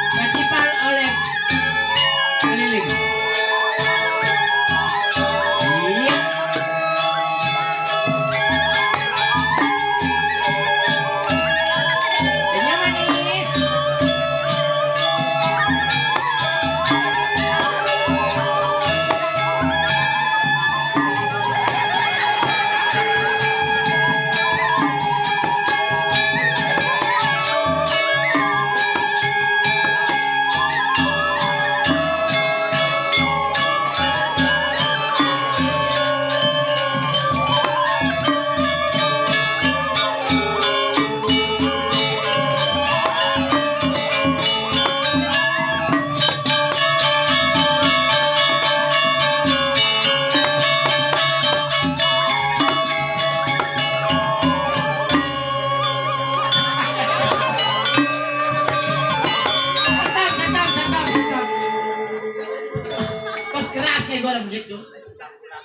Festival oleh keliling. Iya. Ini manis. Setan, setan, setan, setan. Pas keras kayak gua gitu.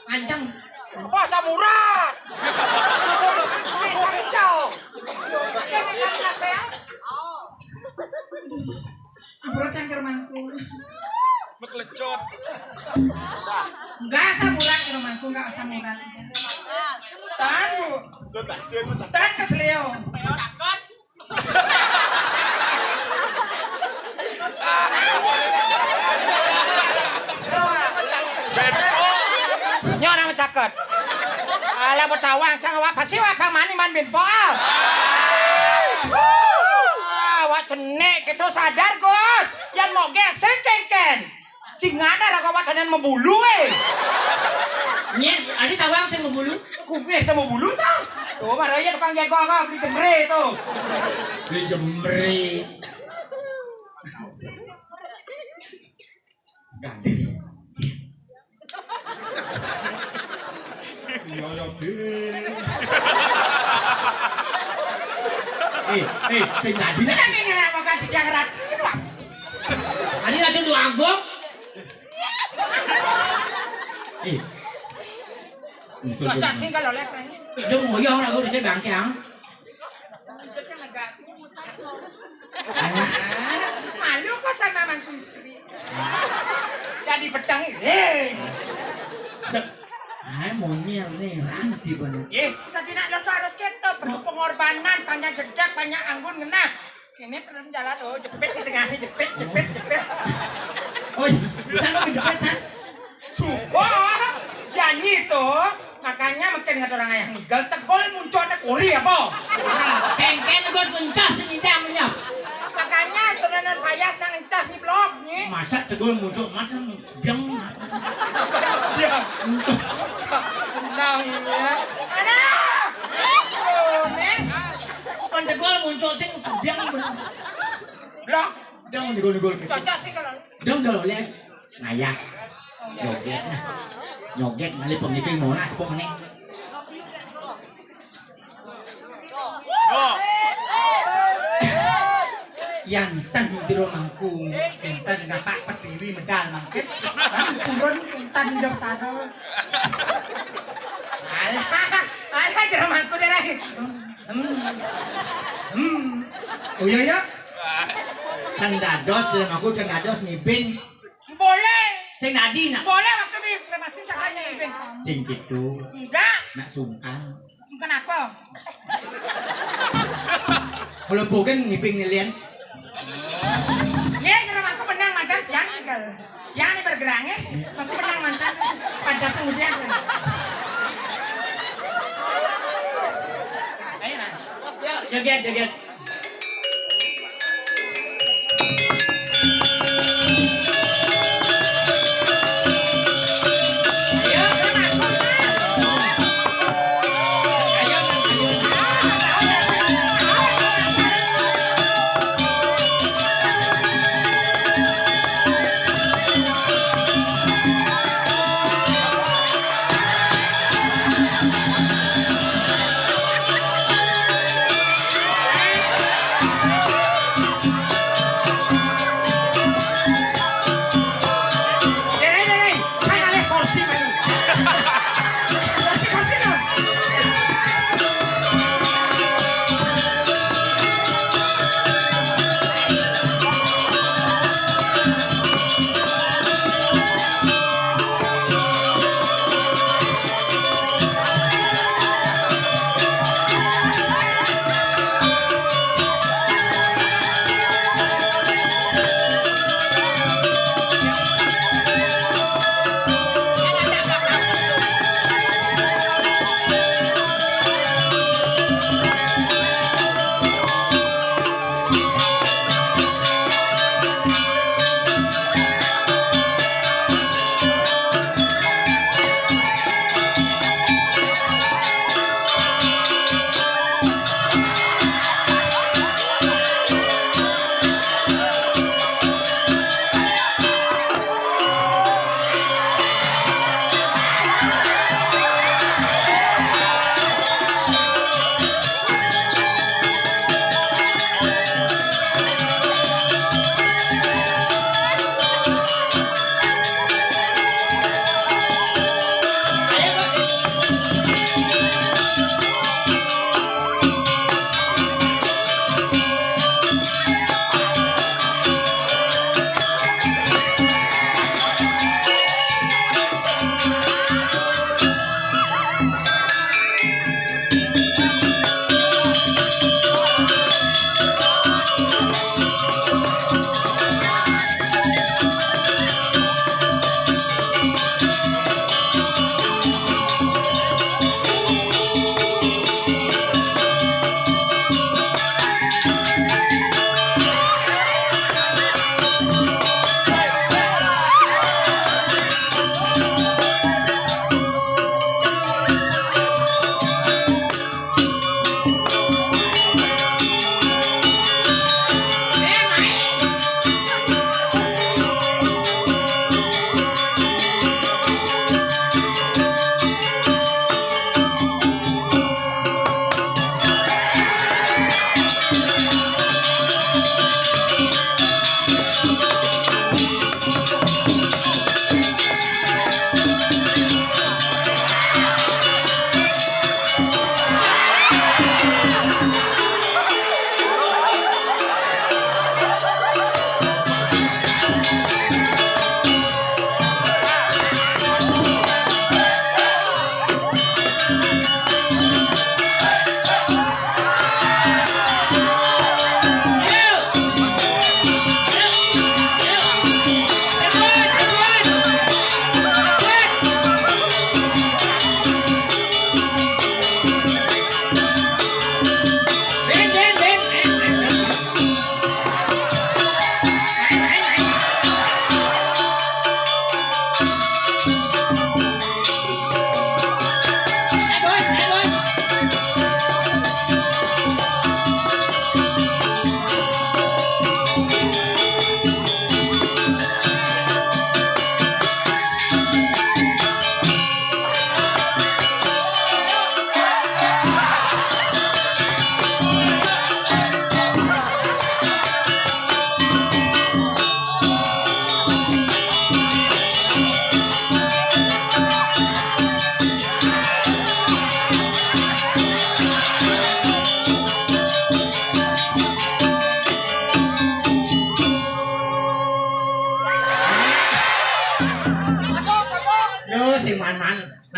Kenceng. Wah, samuran. Kacau. Ambruk kan ke rumahku. Meklecot. Enggak samuran ke rumahku, enggak samuran. Tahan, Bu. Tahan ke Seleo. Nyo orang caket. Alah, betawang cang awak pasti awak pamani man binpo. Ah, awak cenik gitu, sadar, Gus. Yan mau gesek kengken. Cing ada raga awak danan membulu, eh. Nyet, ada tawang sing membulu? Kubis sama bulu tau. Tuh, marah ya tukang jago, beli jemre tuh. Beli jemre. Ganti. Iya, iya, Dek. Eh, eh, sing tadi. Ini kan yang mau kasih yang rat. Tadi racun dua angguk. Eh. Cocok sih kalau lihat ini. Dia mau yang lagu dia bangke, ah. Malu kok sama mantu istri. Jadi pedang, hei. Cek. Ae monyel nih, ranti bener. Nggih, dadi nak lho harus keto, perlu pengorbanan, banyak jedak, banyak anggun ngenah. Kene perlu jalan, oh, jepit di tengah, jepit, jepit, jepit. Oh, iya. San kok jepit, San? Sumpah, janji to. Makanya mungkin kata orang ayah ngigal, tegol muncul ada kori apa? Kengken gus ngencas nyindang nyap. Makanya senanan payas nang ngencas nyeblok, nyi. Masa tegol muncul mat nang biang mat. Biang. Muncul. Nah, iya. Aduh. Oh, Neng. Kon tegol muncul sing biang bener. Blok. Biang digol-gol gitu. Cocok sih kalau. Biang udah oleh ngayah. Joget. Joget ngalih pengibing Monas pokoknya. Yo. Yanten jero mangku, yanten ngapak Pertiwi medal mangkin. Kan turun intan hidup tanah. Alah, alah jero mangku deh lagi. Hmm. Hmm. Oh iya ya. Kan dados jero mangku, kan dados ngibing. Boleh. Sing dadi nak. Boleh waktu di kremasi siapa yang ngibing? Sing gitu. Enggak. Nak sungkan. Sungkan apa? Kalau bukan ngibing nih, Lian. Ya, kira aku menang mantan yang tinggal. Yang ini bergerak ya. Aku menang mantan. Pada kemudian. Ayo nah. Joget, joget.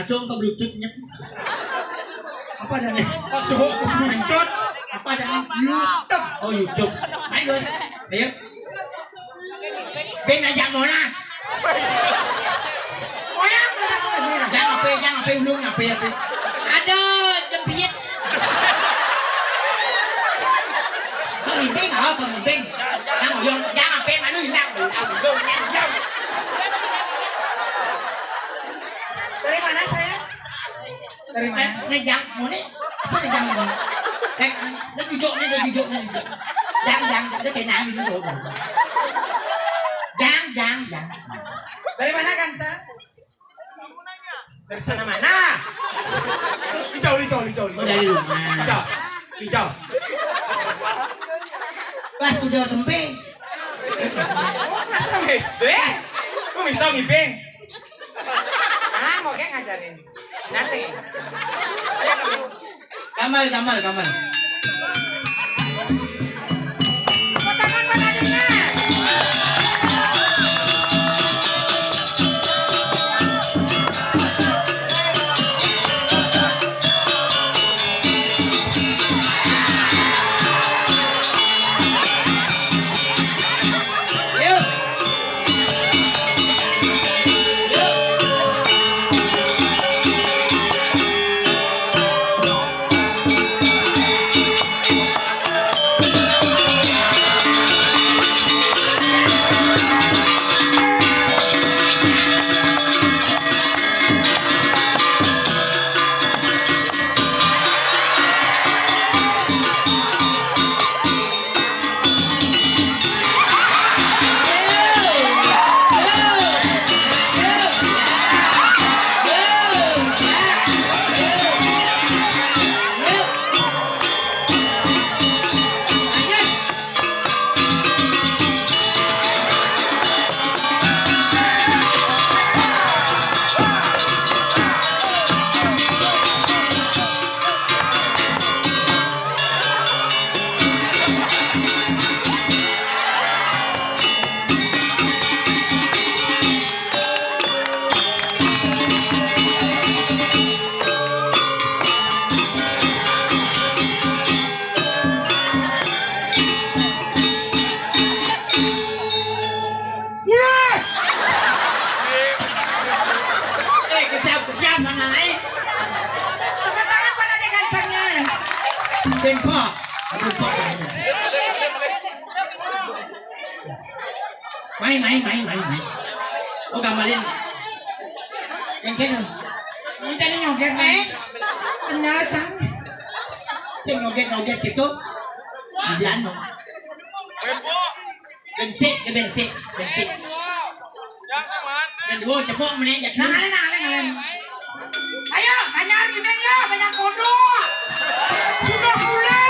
Langsung ke Bluetooth-nya. Apa adanya? Oh, suhu ke Bluetooth. Apa adanya? YouTube. Oh, YouTube. Ayo, Gus. Ayo. Bén ajak Monas. Monas, Monas, Monas, Monas. Jangan apa, jangan apa, ulung apa, apa. Aduh, jepit. Pemimpin, oh, pemimpin. Yang, yang, jangan apa, malu hilang. Ulung, yang, yang. Dari mana saya? Dari mana? Nih, Jang, mau nih? Apa nih, Jang, mau? Eh, dah duduk nih, dah duduk nih. Jang, Jang, dah kena angin dulu. Jang, Jang, Jang. Dari mana, Kanta? Dari sana mana? Licau, licau, licau, licau. Oh, dari rumah. Licau, licau. Kelas tujuh S M P. Oh, kelas enam S D? Lu bisa ngibing? Ah, mau kayak ngajarin. Nasi. Ayo, kamu. Gamal, gamal, gamal. Tepuk tangan buat adiknya. Wah! Eh, kesiap, kesiap, mana naik? Tepuk tangan buat adik gantengnya. Simple. Simple. Main, main, main, main, main. Oh, gambarin. Yang kena. Ini tadi nyoget, Nek. Kenal, Cang. Cing nyoget-nyoget gitu. Di anu. Bensik, ke bensik, bensik. Yang dua cepok menit ya. Nah, nah, nah, nah, nah. Ayo, banyak gini ya, banyak bodoh. Sudah mulai.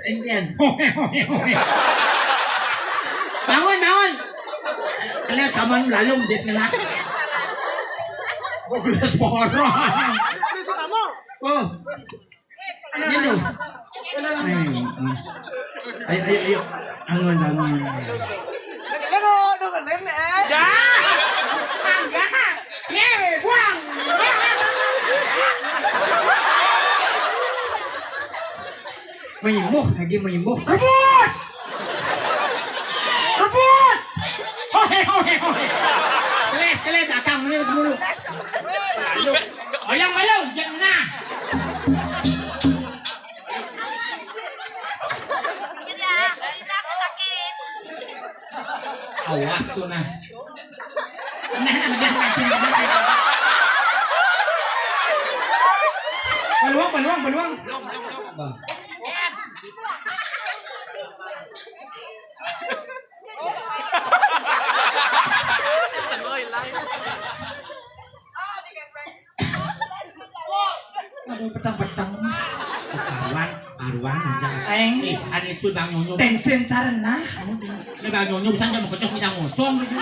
Enten. Bangun, bangun. Kelas taman lalu menjadi kena. Gelas borong. Oh. Ini tuh. Ayo, ayo, ayo. Bangun, bangun. Ya. Angga. Ye, buang. Maimuh lagi, maimuh. Rebut! Rebut! Hohe, hohe, hohe. Keleh, keleh, belakang, mana ketemu lu? Aduh. Oyang malu, jangan nah. Awas tuh nah. Nah, nah, nah, nah, nah. Baluang, baluang, baluang. Bah. Aduh, petang-petang. Kawan, karuan aja. Eng. Eh, ada itu Bang Nyonyo. Tensen carena. Ini Bang Nyonyo bisa aja mau kecos kita ngosong gitu.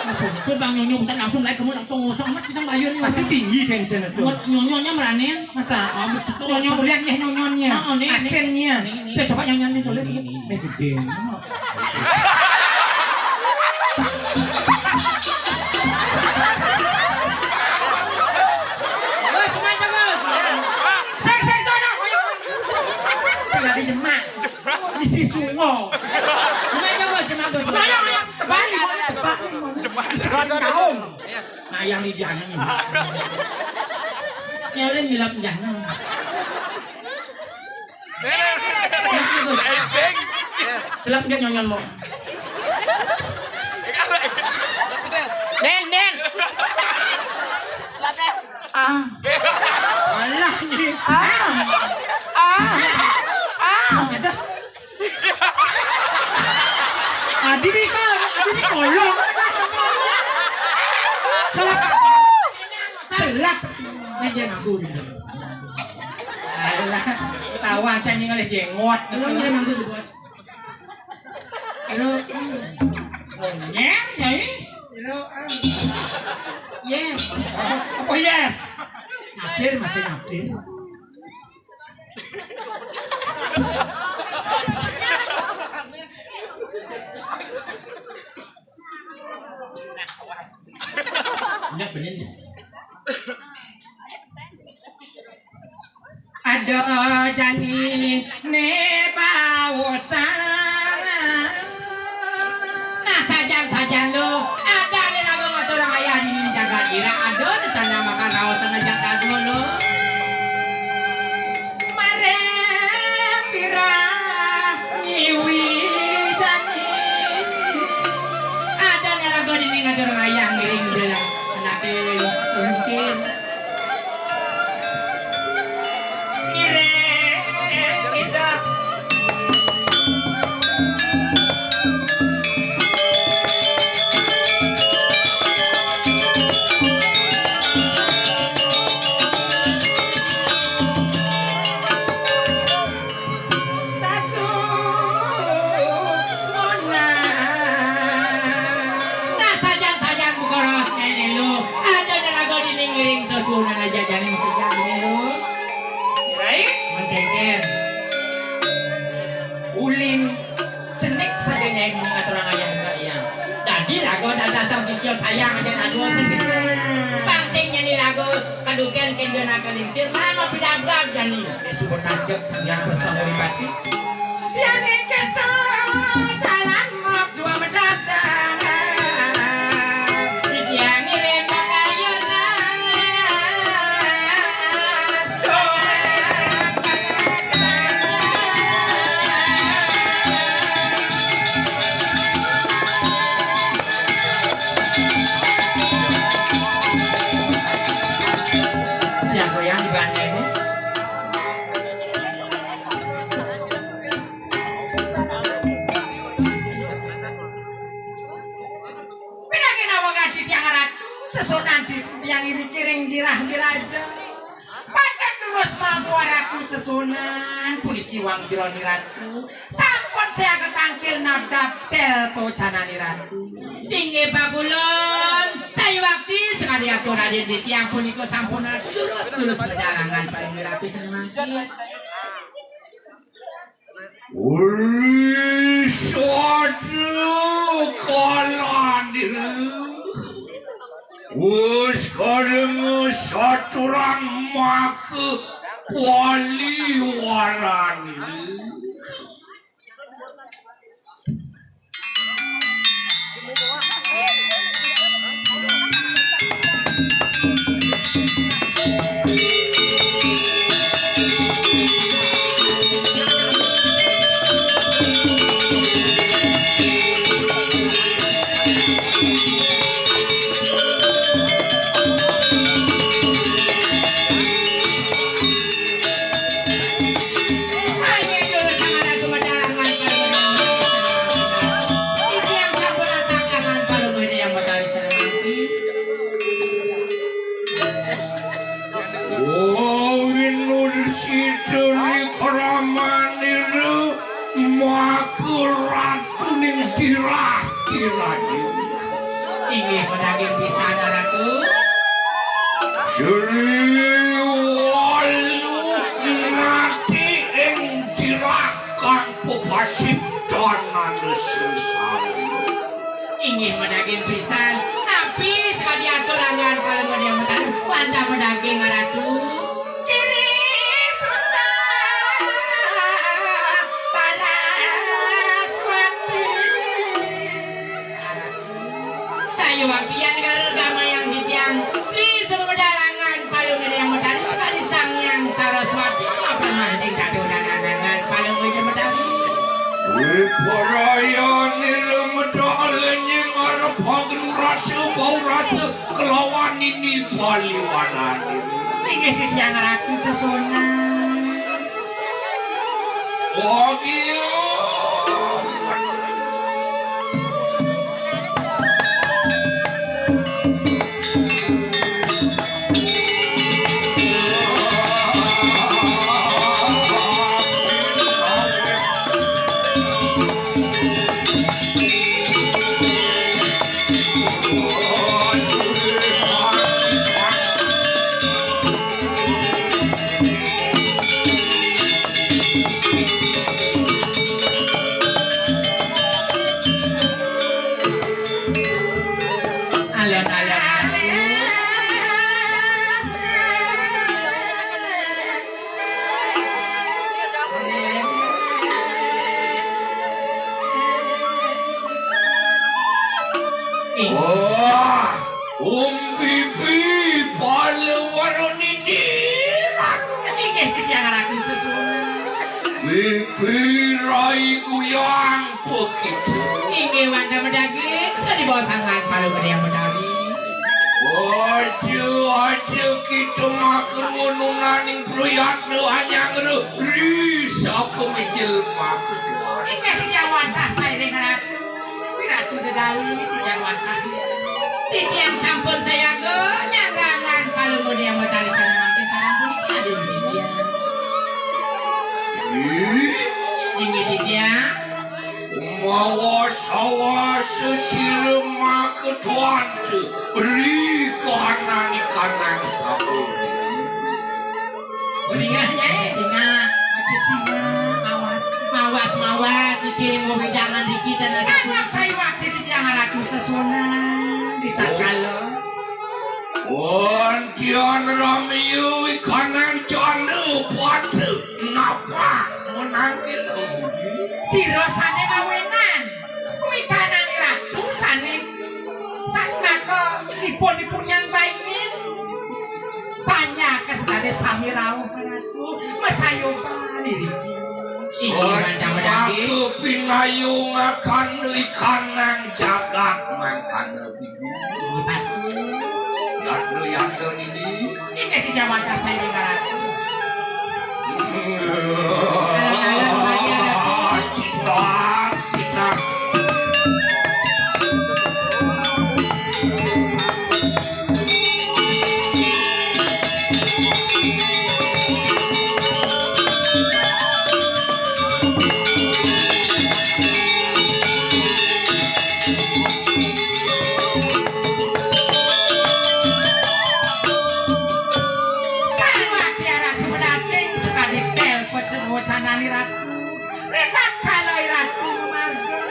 Langsung. Itu Bang Nyonyo bisa langsung naik kamu langsung ngosong amat kita bayun. Pasti tinggi tensen itu. Nyonyonya meranin. Masa? Oh, betul. Nyonyo kuliah ya nyonyonnya. Oh, nih, nih. Asennya. Nih, nih. Coba, coba nyonyon nih, boleh. Nih, nih, nih. Nih, gede. Terus, kemana, Gus? Sing, sing, tuh, nah, ayo. Sudah dijemak. Isi sungo. Kemana, Gus? Kemana, Gus? Ayo, ayo, tebak nih, boleh tebak nih, boleh. Jemak. Isi saung. Nah, yang di jangan ini. Nyalin milap jangan. Celap dia nyonyon mau. Den, Den. Ah. Alah, nih. Ah. Ah. Ah. Ada. Adi nih kan, adi nih kolong. Celap. Celap. Ini dia ngaku gitu. Alah, tawa aja nih oleh jenggot. Emang dia ngaku gitu, Bos. Halo. Monyet, Nyai. Halo, ah. Yes. Oh, yes. Ngapir, masih ngapir. Enggak bener ya. Ada jani ne baosan. Nah, sajan-sajan lo. Ada ne lagu ngatur ayah di jagat ira. Ada di sana makan raos sana jagat lo. Mareng dirah ngiwi jani. Ada naraga dini ngatur rayah ngiring dalam anake sungsir. Ngiring indah. Sasu monang. Nah, sajan-sajan buka raos ngene lu. Ada naraga dini ngiring sesuunan aja jani kerja ngene lu. Baik. Mantengken. Ulin. Cenik saja nyai dini ngaturang ayah cak iya. Dadi raga dadasang sisya sayang aja adu sing gitu. Pang sing nyeni raga kaduken kendana kalingsir lama pidabdab jani. Disebut najak sang yang bersama Ripati. Biane kita jalan mok jua medabdab. Biane rena kayuna. Siapa yang dibantai ini? Pinangin awak adi tiang ratu, sesunan di tiang iri kiring dirah diraja. Pakat terus mampu Ratu sesuunan puniki wangkirani Ratu. Sampun saya ketangkil nadap tel pocanani Ratu. Singgih Bagulon, sayuwakti sakadi atur Raden, titiang punika sampun lurus-lurus perjalanan paling Ratu Senengki. Wis sadru kalanira. Wis kadang saturang maka paliwaranira. Winursita ri kramanira maka ratuning tirah-tirahing. Inggih, madaging pisan, Ratu. Sri Walu nati ing tirah kang pepasiptanana sesali. Inggih madaging pisan. Napi sakadi atur anggan Palungguh Dang Betari wantah madaging, Ratu? Giri Sunda Saraswati. Sayuwakti negara gamayang titiang, ri sumedal anggan Palungguh Dang Betari sakadi Sang Hyang Saraswati mapamanjing katunan anggan Palungguh Dang Betari. Wiparayane lemedal nying arep pagelu rasa bau rasa kelawan ini paliwanane. Inggih titiang Ratu sesuunan. Oh, iya. Alon-alon. Wah, umbibi palewarana nindiran. Inggih titiang Ratu sesuunan. Bibi Rai Guyang. Begitu. Inggih wantah madaging, sadibawa sangkan Palungguh Dang Betari. Aja, aja kita makarununaning priyatna anyang ri sapa mijil makaduan. Inggih titiang wantah sairing Ratu. Wiratu dedali titiang wantah. Titiang sampun sayaga nyangga anggan Palungguh Dang Betari sareng mangkin sareng puniki Raden titiang. Ih. Inggih titiang. Mawas-awas sira makatwanta ri kahanan ikanang sampun. Uninga, Nyai. Cina, aja Cina, mawas. Mawas, mawas, dikirim wewidangan di kita, nah, sampun. Sangat sayuwakti titiang Ratu sesuunan, ditakala. Wontian ramiyu ikanang canda pada napa menangkil. Sira sane mawenan, kuwi kanane ratu sane sakmaka ipun-ipun nyang baingin. Panjaka sedane sami rauh maratu, masayoban iriki. Inggih, Madam Daging. Maka pinayungakan ikanang jagat mangkana. Yanda, yanda nini. Inggih, titiang wantah sairing Ratu. Alon-alon, Ratu. Citak, citak. Wacanani Ratu. Ritatkala Ratu marga.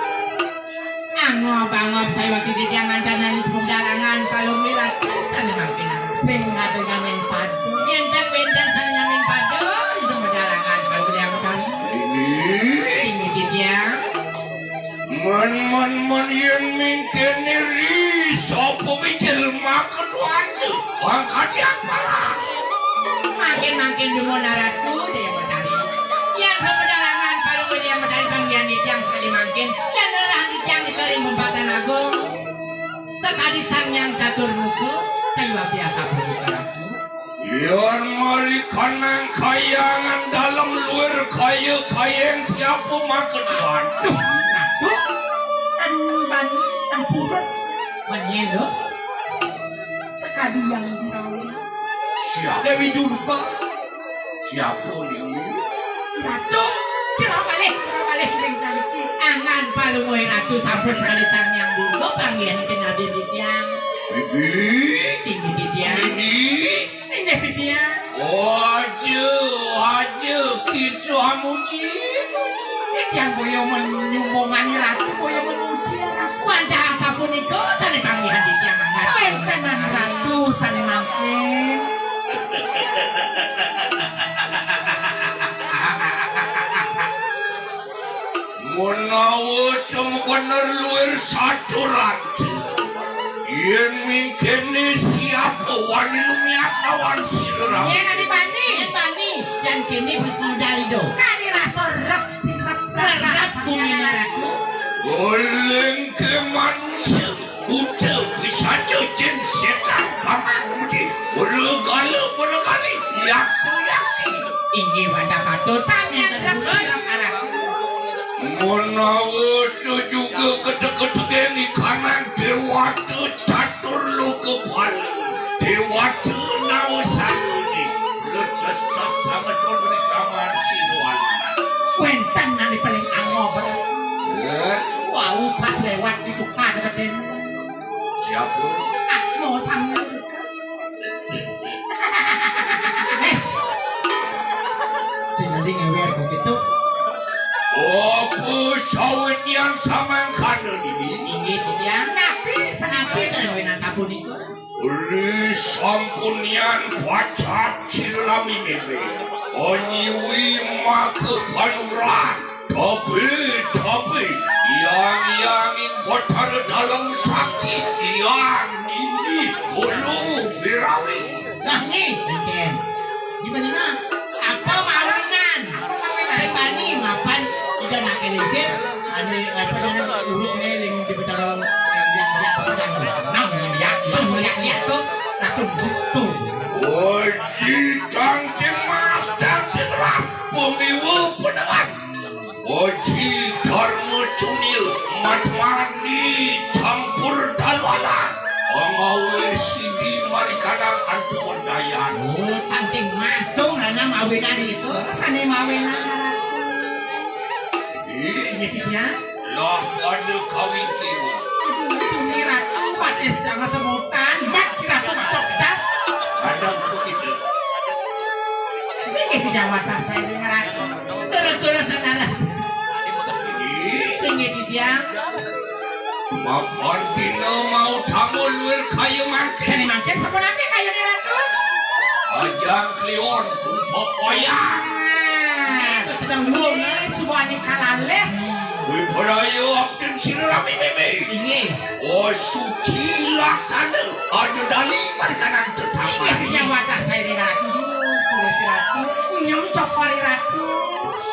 Angob-angob sawiwakti titiang ngancanani sepuh dalangan palungguh Ratu sané mangkin. Sing ada nyamin padu. Yén wénten sané nyamin padu di sepuh dalangan palungguh titiang. Ini. Inggih titiang. Men, men, men, yén mingkene ri, sapa mijil maka tuanku? Wong kadiang parah. Mangkin-mangkin dumun Ratu Déwa Tari. Yén sepuh dalangan palungguh Déwa Tari panggihan titiang sakadi mangkin, yén lelah titiang dikering kumpatan agung, sakadi Sang Hyang Catur Muka, sawiwakti asapunika Ratu. Yén mari kanang kayangan dalem luir kaya kayeng siapa maka tuan? Aduh, aduh, aduh, bani tempurut. Menyé lho. Sakadi yang dirawi. Siapa? Déwi Durga. Siapa ini? Ratu, sira malih, sira malih ring saliki. Angan palungguh Ratu sampun sekadi Sang Hyang Durga panggihan kenabin titiang. Bibi. Sing titiang. Ini. Inggih titiang. Aja, aja, kita muji, muji. Titiang boya menyumbungani Ratu, boya memuji Ratu. Wantah sapunika sané panggihan titiang mangga. Kawéntenan Ratu sané mangkin. Menawa tem bener luir saturan. Yén mingkene siapa wani lumiat lawan sira. Yén adi bani, yén bani, yén kene buat modal ido. Kadi rasa rep sirep. Rep bumi Ratu. Oleh ke manusia, kuda, pisaja, jin, setan, kamang, mudi, bola gala, bola kali, yaksa, yaksi. Inggih wantah patut. Sami rep sirep arep. Menawa juga ketek-ketek ini kanang dewata catur loka bala, dewata nawa sangguni, letes-tes sameton ri kamar sinuan. Wénten nani paling angob. Eh? Wau pas lewat di tukad beden. Siapa? Atma Sang Hyang Durga. Eh. Sing dadi ngewer kok gitu. Apa sawityan samangkana niki? Inggih, titiang. Napi sanapi sawinan sapunika? Ri sampunian pacak cilami mimpi. Onyiwi maka panuran. Tapi, tapi, yang, yang ing Batara Dalem Sakti, yang ini kulo birawi. Nah, nyi. Mungkin. Gimana, nah? Apa mawinan? Apa mawinan? Bani mapan ida nak elisir, ane apa namanya, urung eling di Batara yang, yang, yang, yang, nah, yang, yang, yang, yang, tuh, nah, tuh, tuh. Oji tangkin mas, tangkin ram, pemiwa penengan. Oji Dharma Cunil Madmani campur dalwala. Pengawe sidi marikanang antu wendayan. Oh, tangking mas tuh ngana mawinan itu. Sane mawinan, Ratu. Ih, ini dia. Lah pada kawin kiwa. Aduh, itu nih Ratu, batis jangan semutan. Mat, Ratu, macam dah. Ada begitu. Ini tidak watas saya dengar. Terus-terus, saudara. Ih. Sing titiang. Mapan dina mau tamu luir kaya mangkin. Seni mangkin sapunapi kayune, Ratu? Ajang Kliwon, tumpuk wayang. Sedang dulu, eh, suwani kalalih. Wipraya abdin sira rami mimi. Inggih. Oh, suci laksana. Aduh, dali marikanang tetap. Inggih, titiang watas saya, Ratu. Terus, terus, Ratu. Nyem cokori, Ratu.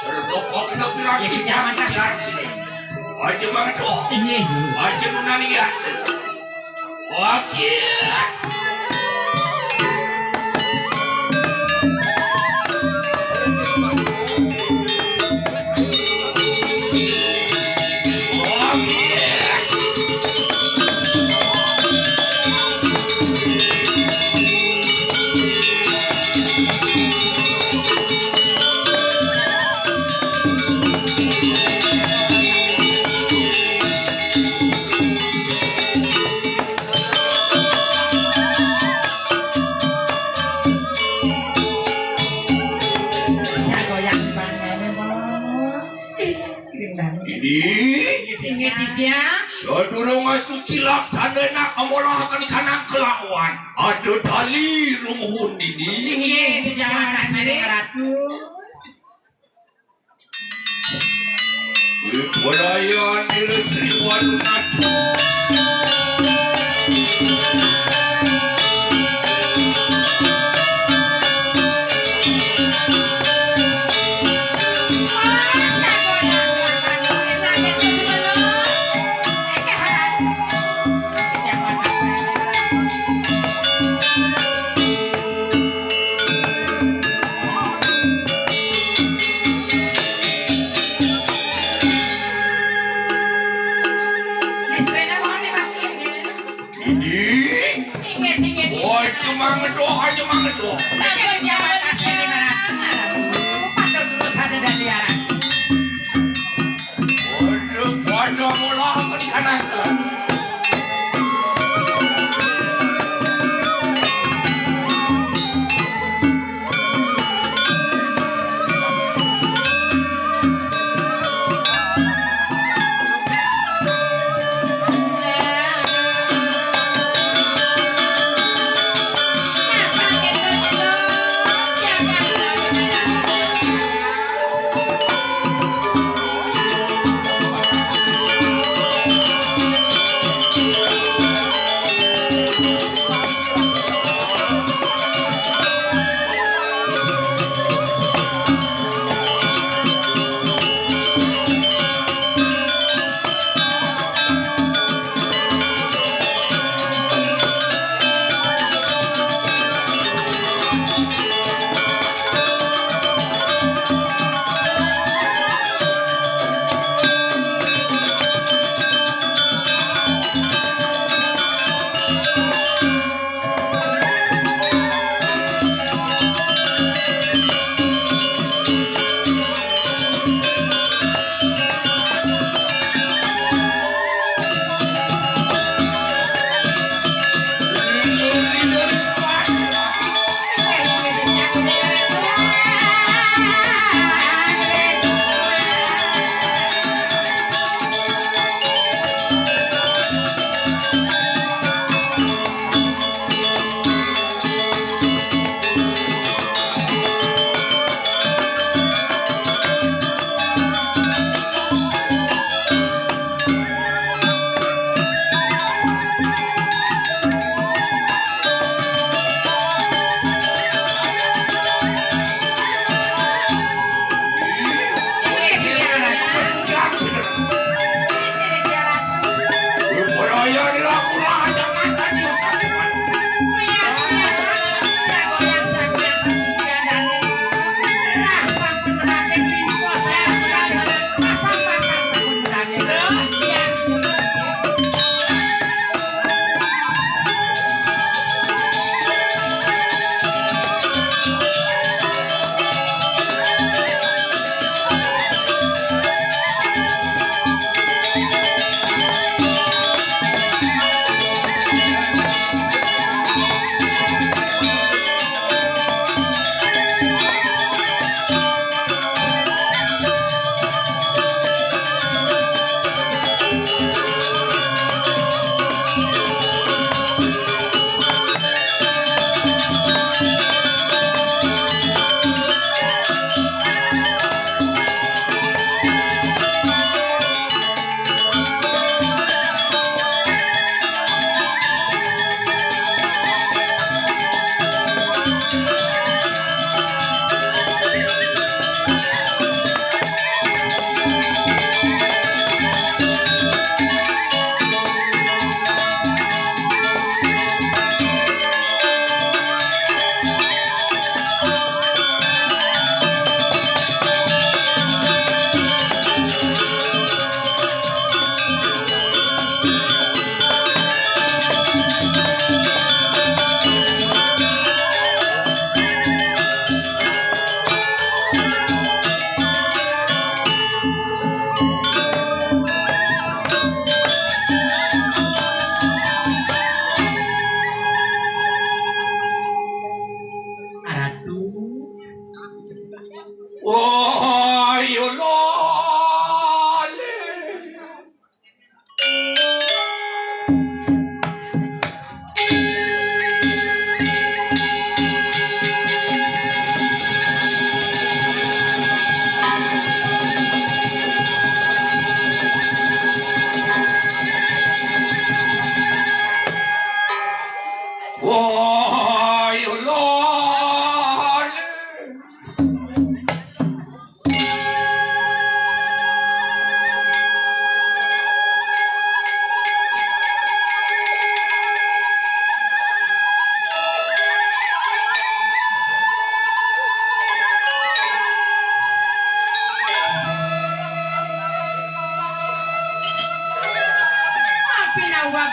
Serba pakna piranti. Inggih, titiang watas. Aja mangetu. Inggih. Aja nunani ya. Wakil. Ini inggih, Titiang. Sadurung suci laksana nak amolahaken kanang kelawan. Ada tali rumuhun ini. Inggih, Titiang, Ratu. Wibayan Ira Sri Walunaca. Ini. Aja mangedo, aja mangedo. Aduh, padha mula apa dikanakan?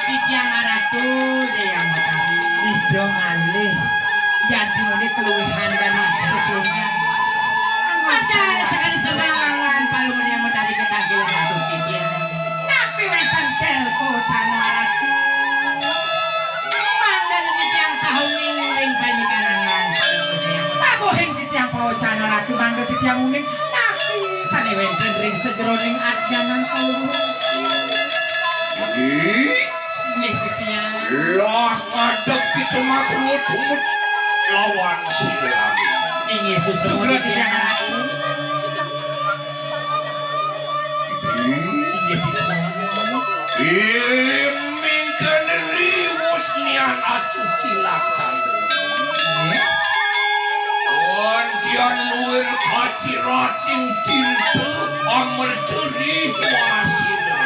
Titiang Ratu Déang Betari. Ijo ngalih. Yanti muni keluwihan dan sesungguhnya. Ada sekali sembangan palung Déang Betari ketangkil Ratu Titiang. Napi wénten telpo Cana Ratu? Mangda titiang sahuni nguling panikanan palung Déang. Tabuhing titiang pawacana Ratu mangda titiang uning napi sané wénten ring sajeroning adnyanan kaluluh. Inggih. Inggih, titiang. Lah ngadep kita makruh tumut lawan sira. Inggih, sugra titiang. Inggih, titiang. Mingkene riwus nian asuci laksana. Inggih. Wantian luwir kasirating tinta amerta rituasira.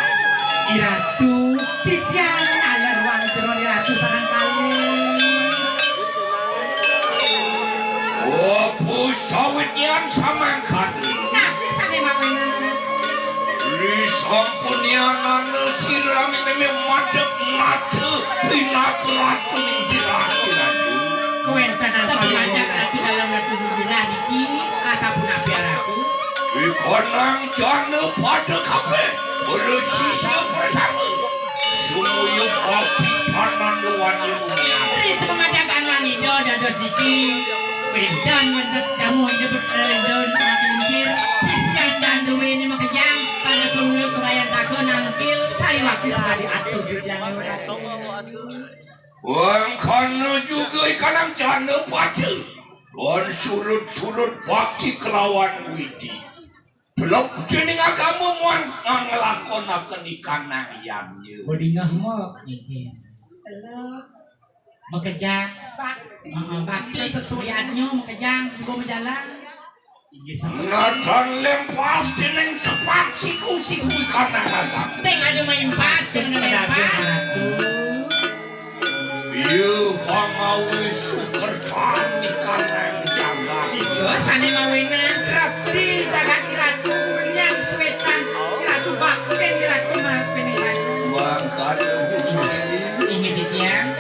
Iratu, titiang naler wang jero Iratu sareng kalih. Apa sawityan samangkadi? Napi sané mawinan, Ratu? Risampunianana sira rami mémé madhep mata pinaka ratu ning dirati, Ratu. Kawéntenan sapanjang Ratu dalam Ratu Bubirah niki, asapunapi, Ratu? Ikanang jana pada kabéh, para sisya bersama. Sumuyu bakti tananda wani mulia. Ri semamadakan wanita dados niki. Wénten, wénten tamu Ida bet-, eh, Ida Mati Lingsir. Sisya janduwéné makejang pada sumuyu kebayan taga nangkil sayuwakti sekadi atur jujang. Wangkana juga ikanang jana pada. Wan surut-surut bakti kelawan widi. Belep dening agama muang nglakonaken ikanang yamya. Bedingah mok niki. Belep. Makejang. Bakti. Heeh, bakti. Sesuai. Yadnya makejang, suba majalan. Inggih, sampun. Natan lempas dening sepat siku-siku ikanang agama. Sing ada main pas, sing ada main pas. Iya, pangawis sukertan ikanang jagat. Iya, sané mawinan. Rabdi jagat Iratu, ulian suécan Iratu, baktin Iratu, Mas Pining Ratu. Mangkana inggih titiang.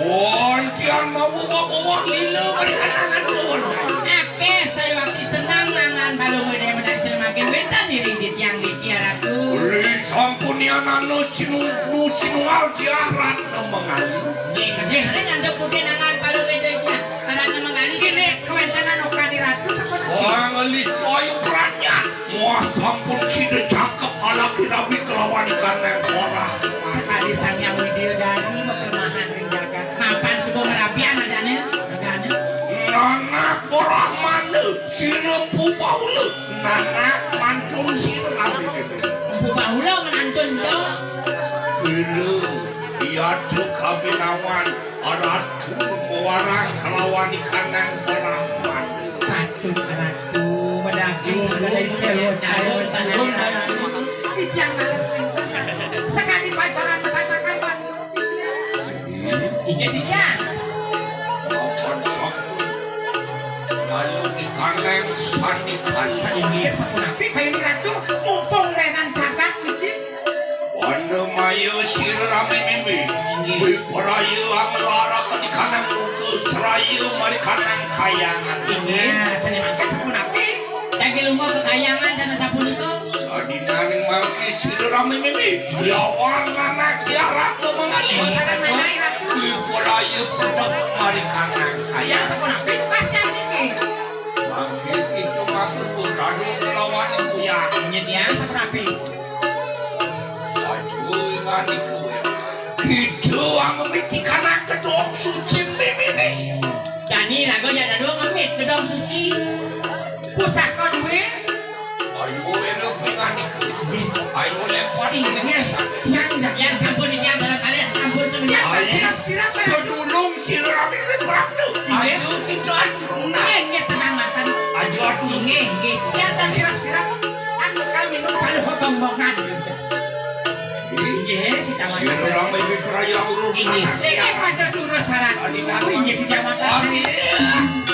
Wonten mawa-mawa lila berkenangan kawon. Akéh sayuwakti seneng nangan balung wedé medal sinemakin wénten iring titiang niki, Ratu. Ri sampunianana sinu-, nu sinungal tiah Ratna Mangali. Nggih, nggih, ring andhep putih nangan palung wedé tiah Ratna Mangali. Inggih, kawéntenan okani Ratu sampun. Sang Listaya Pradnya. Wah, sampun sida cakep alaki rabi kelawan ikanang korah. Sekadi Sang Hyang Widya Dani makelemahan ring jagat. Mapan suba merabian adané, adané. Nanak Brahmana, sira Empu Bahula, nanak mantun sira rabi. Empu Bahula menantun to. Sira, iya tu kabinawan. Ratu mawarang kalawan ikanang Brahmana. Patut Ratu, madaging segala. Titiang nalas pinten. Sekadi pacaran matakan ban. Inggih, titiang. Mapan sampun. Lalu ikanang sandingan. Sandingan sapunapi kayun Ratu, mumpung renan jagat niki. Wanda maya sira rami mimbi. Inggih. Wipraya anglaraken ikanang luga seraya marikanang kayangan. Inggih. Nah, seni mangkin sapunapi? Daging lunga ke kayangan dan sapunika. Sadinaning mangke sira rami mimbi. Lawan anak diarak ke mengalih. Oh, sareng anak Ratu. Wipraya pedhep marikanang kayangan. Sapunapi tugas yang niki? Mangke kita matur Ratu kelawan Ibu ya. Nyedian sapunapi? Aduh, ngani kowe. Kita anu mitikan kedong suci mimine. Dani raga ya dadua ngemit kedong suci. Pusaka duwe. Ayo, wena pingan iku. Ayo, lempar. Inggih, yang, yang sampun, yang salah kali, sampun semenjak. Ayo, sirap-sirap, ya. Sedulung sirami praptu. Inggih. Ayo, kita aturunan. Inggih, inggih, tenang, matan. Ayo, aturunan. Inggih, inggih. Yang tak sirap-sirap, kan, kan minum kalau bombongan. Inggih, kita makan. Sirami praya urung. Inggih. Inggih, pada turus sarang. Inggih, kita makan. Amin.